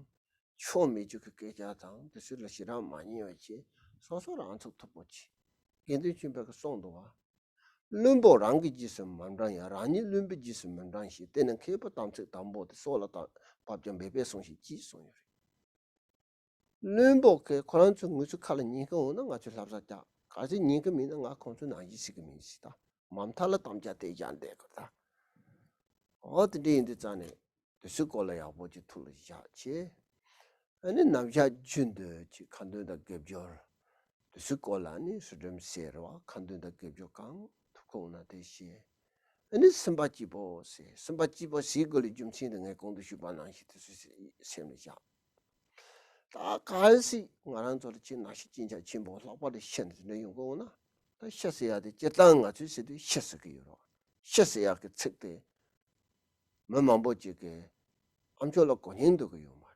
ཆོ་མེད་ཅིག་གི་སྐད་ཆ་དང་དེ་ཚོ་ལ་ཞེ་དྲག་མ་ཉན་པ་བྱས་སོ་སོ་རང་ཚུགས་ཐུབ་པོ་བྱེད། དགེ་འདུན་ཆོས་འཕེལ་གྱིས་གསུངས་འདུག་བ། བླུན་པོ་རང་གི་རྗེས་སུ་མི་འབྲང་ཡང་རང་ཉིད་བླུན་པོའི་རྗེས་སུ་མི་འབྲང་ཞིང་དེ་ནི་མཁས་པའི་དམ་ཚིག་དམ་པོ་སྟེ། སྲོག་ལ་བབ་ཀྱང་འབད་པས་སྲུངས་ཤིག་ཅེས་གསུངས་ཡོད་རེད། བླུན་པོ་གིས་ཁོ་རང་ཚོའི་ངོས་སུ་ཁ་ལ་ཉན་གི་འོང་ན་ང་ཚོས་བསླབ་བྱ་རྒྱག་གལ་སྲིད་ཉན་གི་མིན་ན་ང་ཁོང་ཚོའི་ནང་བཞིན་སྲིད་གི་མིན་ཟེར་ད། མ་མཐའ་ལ་དམ་བཅའ་དེ་བཞག་བསྡད་དགོས་ད། འོ་དེ་འདྲ་ཡིན་དུས་ཙང་ནས་དེ་ཚོའི་སྐོར་ལ་ཡག་པོ་ཅིག་ཐུགས་ལ་བཞག་བྱས། ཨ་ནི་ནམ་ཞག་རྒྱུན་དུ་ཅིག་ཁ་འདོན་དང་དགེ་སྦྱོར། དེ་ཚོའི་སྐོར་ལ་ནི་ཚུལ་ཁྲིམས་ཟེར་བ་ཁ་འདོན་དང་དགེ་སྦྱོར་གང་ཐུབ་ཁོང་ན་དེ་བྱས། ཨ་ནི་སེམས་པ་སྐྱིད་པོ་ཟེར། སེམས་པ་སྐྱིད་པོ་ཟེར་དགོས་ལས་རྒྱུ་མཚན་དེ་ངས་གོང་དུ་ཞུས་པ་ནང་བཞིན་དེ་ཚོ་སེམས་ལ་བཞག་ད་གལ་སྲིད་ང་རང་ཚོ་ལ་ཅིག་ནང་ཤི་ཅིན་ཆ་ཆེན་པོ་ལྷག་པར་དུ་ཤི་ནས་དེ་འདྲ་ཡོང་གི་འོང་ན། ད་ཤི་ཟེར་ཡ་དེ་སྤྱིར་བཏང་ང་ཚོས་ཟེར་དུས་ཤི་ཟེར་གི་ཡོད་རེད། ཤི་ཟེར་ཡ་གི་ཚིག་དེ་མི་མང་པོ་ཅིག་གིས་ཨ་མཆོག་ལ་གོ་སྙིང་འདོད་གི་ཡོད་མ་རེད།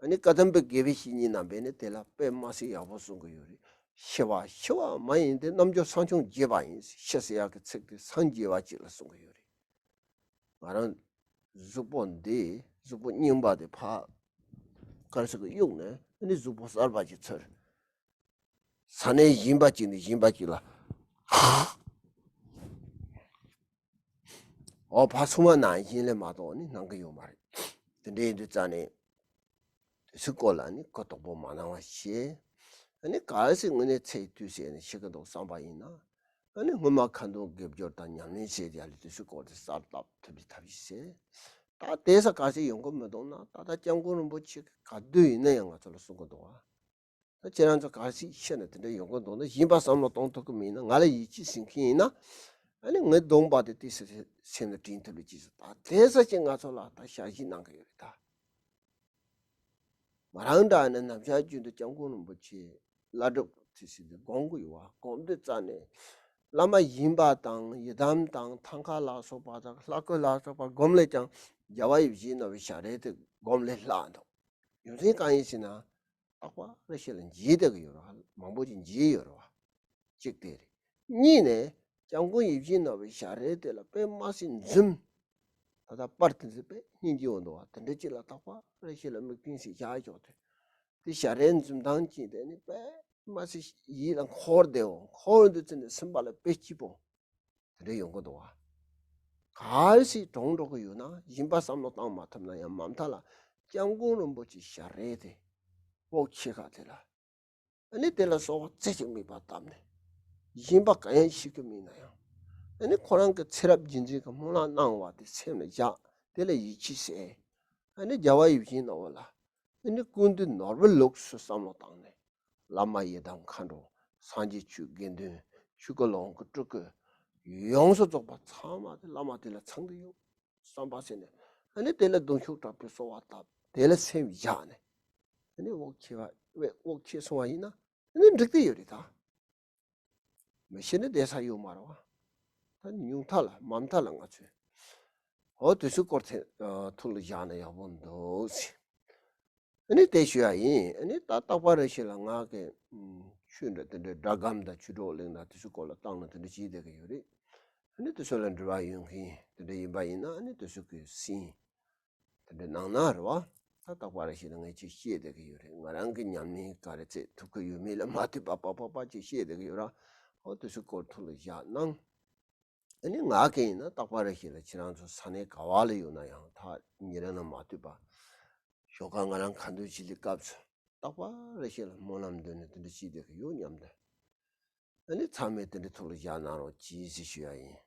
ཨ་ནི་བཀའ་གདམས་པའི་དགེ་བའི་བཤེས་གཉེན་རྣམ་པས་ནི་དེ་ལ་དཔེ་མ་སྲིད་ཡག་པོ་གསུང་གི་ཡོད་རེད། ཤི་བ་ཤི་བ་མ་ཡིན་ཏེ་རྣལ་འབྱོར་སངས་ཆུང་རྒྱས་པ་ཡིན། ཤི་ཟེར་ཡག་གི་ཚིག་དེ་སངས་རྒྱས་པ་ཅིག་ལ་གསུང་གི་ཡོད་རེད། ང་རང་གཟུགས་པོ་འདི་གཟུགས་པོ་རྙིང་པ་དེ་ཕར་དཀར་ཟས་ཀྱིས་གཡུགས་ནས་ཨ་ནི་གཟུགས་པོ་གསར་པ་ཅིག་འཚོལ། ས་གནས་གཞན་པ་ཅིག་ནས་གཞན་པ་ཅིག་ལ། འོ་ཕ་ཚུགས་མ་ནང་བཞིན་ལས་མ་གཏོགས་ནི་གནང་གི་ཡོད་མ་རེད། དེ་འདྲ་ཡིན་དུས་ཙང་ནས་དེ་ཚོའི་སྐོར་ལ་ནི་གོ་དོག་པོ་མ་གནང་བ་བྱས། ཨ་ནི་གལ་སྲིད་དངོས་གནས་ཚེ་ཡི་དུས་ཟད་ནས་ཤི་གི་འདུག་བསམ་པ་ཡིན་ན། ཨ་ནི་སྔོན་མ་ཁ་འདོན་དགེ་སྦྱོར་དང་ཉམས་ལེན་བྱས་ཏེ་ཡ་ལས་དེ་ཚོའི་སྐོར་དེ་གསལ་བཏབ་ཐུབ་པའི་ཐབས་ཤེས་བྱས། ད་དེ་ས་གལ་སྲིད་ཡོང་གི་མི་འདུག་ན་ད་ལྟ་སྐྱབས་མགོན་རིན་པོ་ཆེ་གི་ག་དུས་ཡིན་ན་ཡང་ང་ཚོ་ལ་གསུང་གི་འདུག་བ། ད་ཁྱེད་རང་ཚོ་གལ་སྲིད་ཤི་ན་དེ་འདྲ་ཡོང་གི་འདུག་ན་གཞན་པ་བསམ་བློ་གཏོང་ཐུབ་ཀྱི་མིན་ན་ང་ལ་ཡིད་ཆེས་ཟིན་མཁན་ཡིན་ན། ཨ་ནི་ངའི་གདོང་པ་དེ་ཏོག་ཙམ་སེམས་ལ་དྲན་ཐུབ་ལ་ཅི་ཟེར་ད་དེ་ས་ཅིག་ང་ཚོ་ལ་ད་ཞལ་བཞེས་གནང་གི་ཡོད་རེད་ད། ང་རང་འདྲ་ནི་ནམ་ཞག་རྒྱུན་དུ་སྐྱབས་མགོན་རིན་པོ་ཆེ་བླ་སྒྲུབ་དེ་ཟེར་ཏེ་སྒོམ་གི་ཡོད་བ། སྒོམ་དུས་ཙ་ནས་བླ་མ་ཡིན་པ་དང་ཡི་དམ་དང་ཐང་ཀ་ལ་སོགས་པ་དང་ལྷ་སྐུ་ལ་སོགས་པ་སྒོམ་ལས་ཀྱང་རྒྱལ་བ་ཡིད་བཞིན་ནོར་བུའི་ཞལ་རས་དེ་སྒོམ་ལས་ལྷག་འདུག་རྒྱུ་མཚན་གང་ཡིན་ཟེར་ན། རྟག་པར་ཤི་ལ་མཇལ་བསྡད་ཀྱི་ཡོད་རེད་བ། མང་པོ་ཅིག་མཇལ་ཡོད་རེད་བ། གཅིག་དེ་རེད། གཉིས་ནས་སྐྱབས་མགོན་ཡིད་བཞིན་ནོར་བུའི་ཞལ་རས་དེ་ལ་དཔེ་མ་སྲིད་འཛུམ། ད་ལྟ་པར་དེ་ཚོ་དཔེ་སྙིང་རྗེ་བོ་འདུག་བ། དེ་འདྲ་ཅིག་ལ་རྟག་པར་ཤི་ལ་མིག་སྤུན་ཞིག་བཞག་ཆོག་དེ། དེ་ཞལ་རས་འཛུམ་མདངས་ཅན་དེ་ནི་དཔེ་མ་སྲིད་ཡིད་ལ་འཁོར་བསྡད་འོང་། འཁོར་འདུག་ཚེ་ནི་སེམས་པ་ལ་དཔེ་སྐྱིད་པོ། དེ་འདྲ་ཡོང་གི་འདུག་བ། གལ་སྲིད་གྲོངས་འགྲོ་གི་ཡོད་ན་གཞན་པ་བསམ་བློ་བཏང་མ་ཐུབ་ན་ཡང་མ་མཐའ་ལ་སྐྱབས་མགོན་རིན་པོ་ཆེའི་ཞལ་རས་དེ་བོགས་ཆེ་ཁ་དེ་ལ། ཨ་ནི་དེ་ལ་སོགས་པ་རྩེ་གཅིག་མིད་པ་བཏབ་ནས་ གཞན་པ་གང་ཡང་ཤེས་ཀྱི་མེད་ན་ཡང་། ཨ་ནི་ཁོ་རང་གི་ཚེ་རབས་རྗེས་འཛིན་གྱི་སྨོན་ལམ་གནང་བ་དེ་སེམས་ལ་བཞག་དེ་ལ་ཡིད་ཆེས་བྱས། ཨ་ནི་རྒྱལ་བ་ཡིད་བཞིན་ནོར་བུ་ལ་ཨ་ནི་ཀུན་འདུས་ནོར་བུའི་ལུགས་སུ་བསམ་བློ་བཏང་ནས། བླ་མ་ཡི་དམ་མཁའ་འགྲོ། སངས་རྒྱས་ཆོས་དགེ་འདུན། ཆོས་སྐུ་ལོངས་སྐུ་སྤྲུལ་སྐུ། ཡོངས་སུ་རྫོགས་པ་ཚང་མ་དེ་བླ་མ་དེ་ལ་ཚང་གི་ཡོད་བསམ་པ་བྱས་ནས། ཨ་ནི་དེ་ལ་གདུང་ཤུགས་དྲག་པོས་གསོལ་བ་བཏབ། དེ་ལ་སེམས་བཞག་ནས། ཨ་ནི་འོག་ཁྱེར་བ་འོག་ཁྱེར་སོང་བ་ཡིན་ན། ཨ་ནི་འགྲིག་གི་ཡོད་རེད་ད། མི་ཤེས་ན་བསྡད་ས་ཡོད་མ་རེད་བ། ད་ཉུང་མཐའ་ལ་མང་མཐའ་ལ་ང་ཚོས། འོ་དེ་ཚོའི་སྐོར་དེ་ཐུགས་ལ་བཞག་ན་ཡག་པོ་འདུག་ཟེར། ཨ་ནི་དེ་ཞུ་ཡ་ཡིན། ཨ་ནི་ད་རྟག་པ་རེ་ཞིག་ལ་ང་གི་ཆོས་འདྲ་དེ་འདྲའི་སྒྲ་སྒམ་དང་ཆོས་གྲོགས་གླིང་དང་དེ་ཚོའི་སྐོར་ལ་བཏང་ན་དེ་འདྲ་བྱེད་བསྡད་ཀྱི་ཡོད་རེད། ཨ་ནི་དེ་ཚོ་ལ་འབྲེལ་བ་ཡོད་མཁན་དེ་འདྲ་ཡིན་པ་ཡིན་ན། ཨ་ནི་དེ་ཚོ་གི་སེམས་དེ་འདྲ་ནང་ན་རེད་བ། ད་རྟག་པ་རེ་ཞིག་ལ་ངས་ཅིག་བཤད་བསྡད་ཀྱི་ཡོད་རེད། ང་རང་གི་ཉམས་ལེན་ག་རེ་བྱེད་ཐུབ་ཀྱི་ཡོད་མེད་ལ་མ་ལྟོས་པ་པ་པ་པ་ཅིག་བཤད་བསྡད་ཀྱི་ཡོད་ར། འོ་དེ་ཚོའི་སྐོར་ཐུགས་ལ་བཞག་གནང་། ཨ་ནི་ང་གིས་ཡིན་ན་རྟག་པ་རེ་ཞིག་ལ་ཁྱེད་རང་ཚོ་ས་གནས་ག་བ་ལ་ཡོད་ན་ཡང་ད་ཉེ་རང་ལ་མ་ལྟོས་པ། ཞོགས་ཀ་ང་རང་ཁ་འདོན་བྱེད་ལས་སྐབས་སུ་རྟག་པ་རེ་ཞིག་ལ་སྨོན་ལམ་འདོན་ནས་དེ་འདྲ་བྱེད་བསྡད་ཀྱི་ཡོད་སྙམ་སྟེ། ཨ་ནི་ཚང་མས་དེ་འདྲ་ཐུགས་ལ་བཞག་གནང་རོགས་གྱིས་ཞེས་ཞུ་ཡ་ཡིན།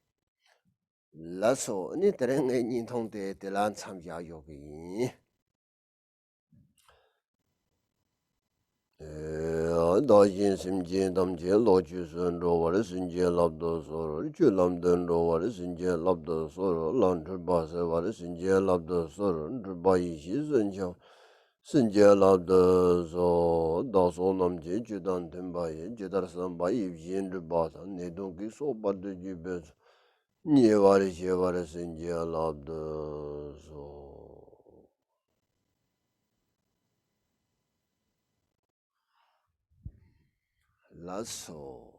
ལགས་སོ། ཨ་ནི་དེ་རིང་ངའི་བརྙན་ཐུང་དེ་དེ་ལ་མཚམས་བཞག་ཡོད་ཀྱི་ཡིན། བདག་གཞན་སེམས་ཅན་ཐམས་ཅད་བློ་ཆོས་སུ་འགྲོ་བར་བྱིན་གྱིས་བརླབ་ཏུ་གསོལ། ཆོས་ལམ་དུ་འགྲོ་བར་བྱིན་གྱིས་བརླབ་ཏུ་གསོལ། ལམ་འཁྲུལ་པ་སེལ་བར་བྱིན་གྱིས་བརླབ་ཏུ་གསོལ། འཁྲུལ་པ་ཡེ་ཤེས་སུ་འཆར་བར་བྱིན་གྱིས་བརླབ་ཏུ་གསོལ། བདག་སོགས་རྣམས་ཀྱི་ཆོས་དང་མཐུན་པ་ཡི། ཇི་ལྟར་བསམ་པ་ཡིད་བཞིན་འགྲུབ་པ་དང་། ནད་གདོན་བགེགས་སོགས་བར་དུ་གཅོད་པའི་ཚུལ། མཉེས་པར་བྱེད་པར་བྱིན་གྱིས་བརླབ་ཏུ་གསོལ། ལགས་སོ།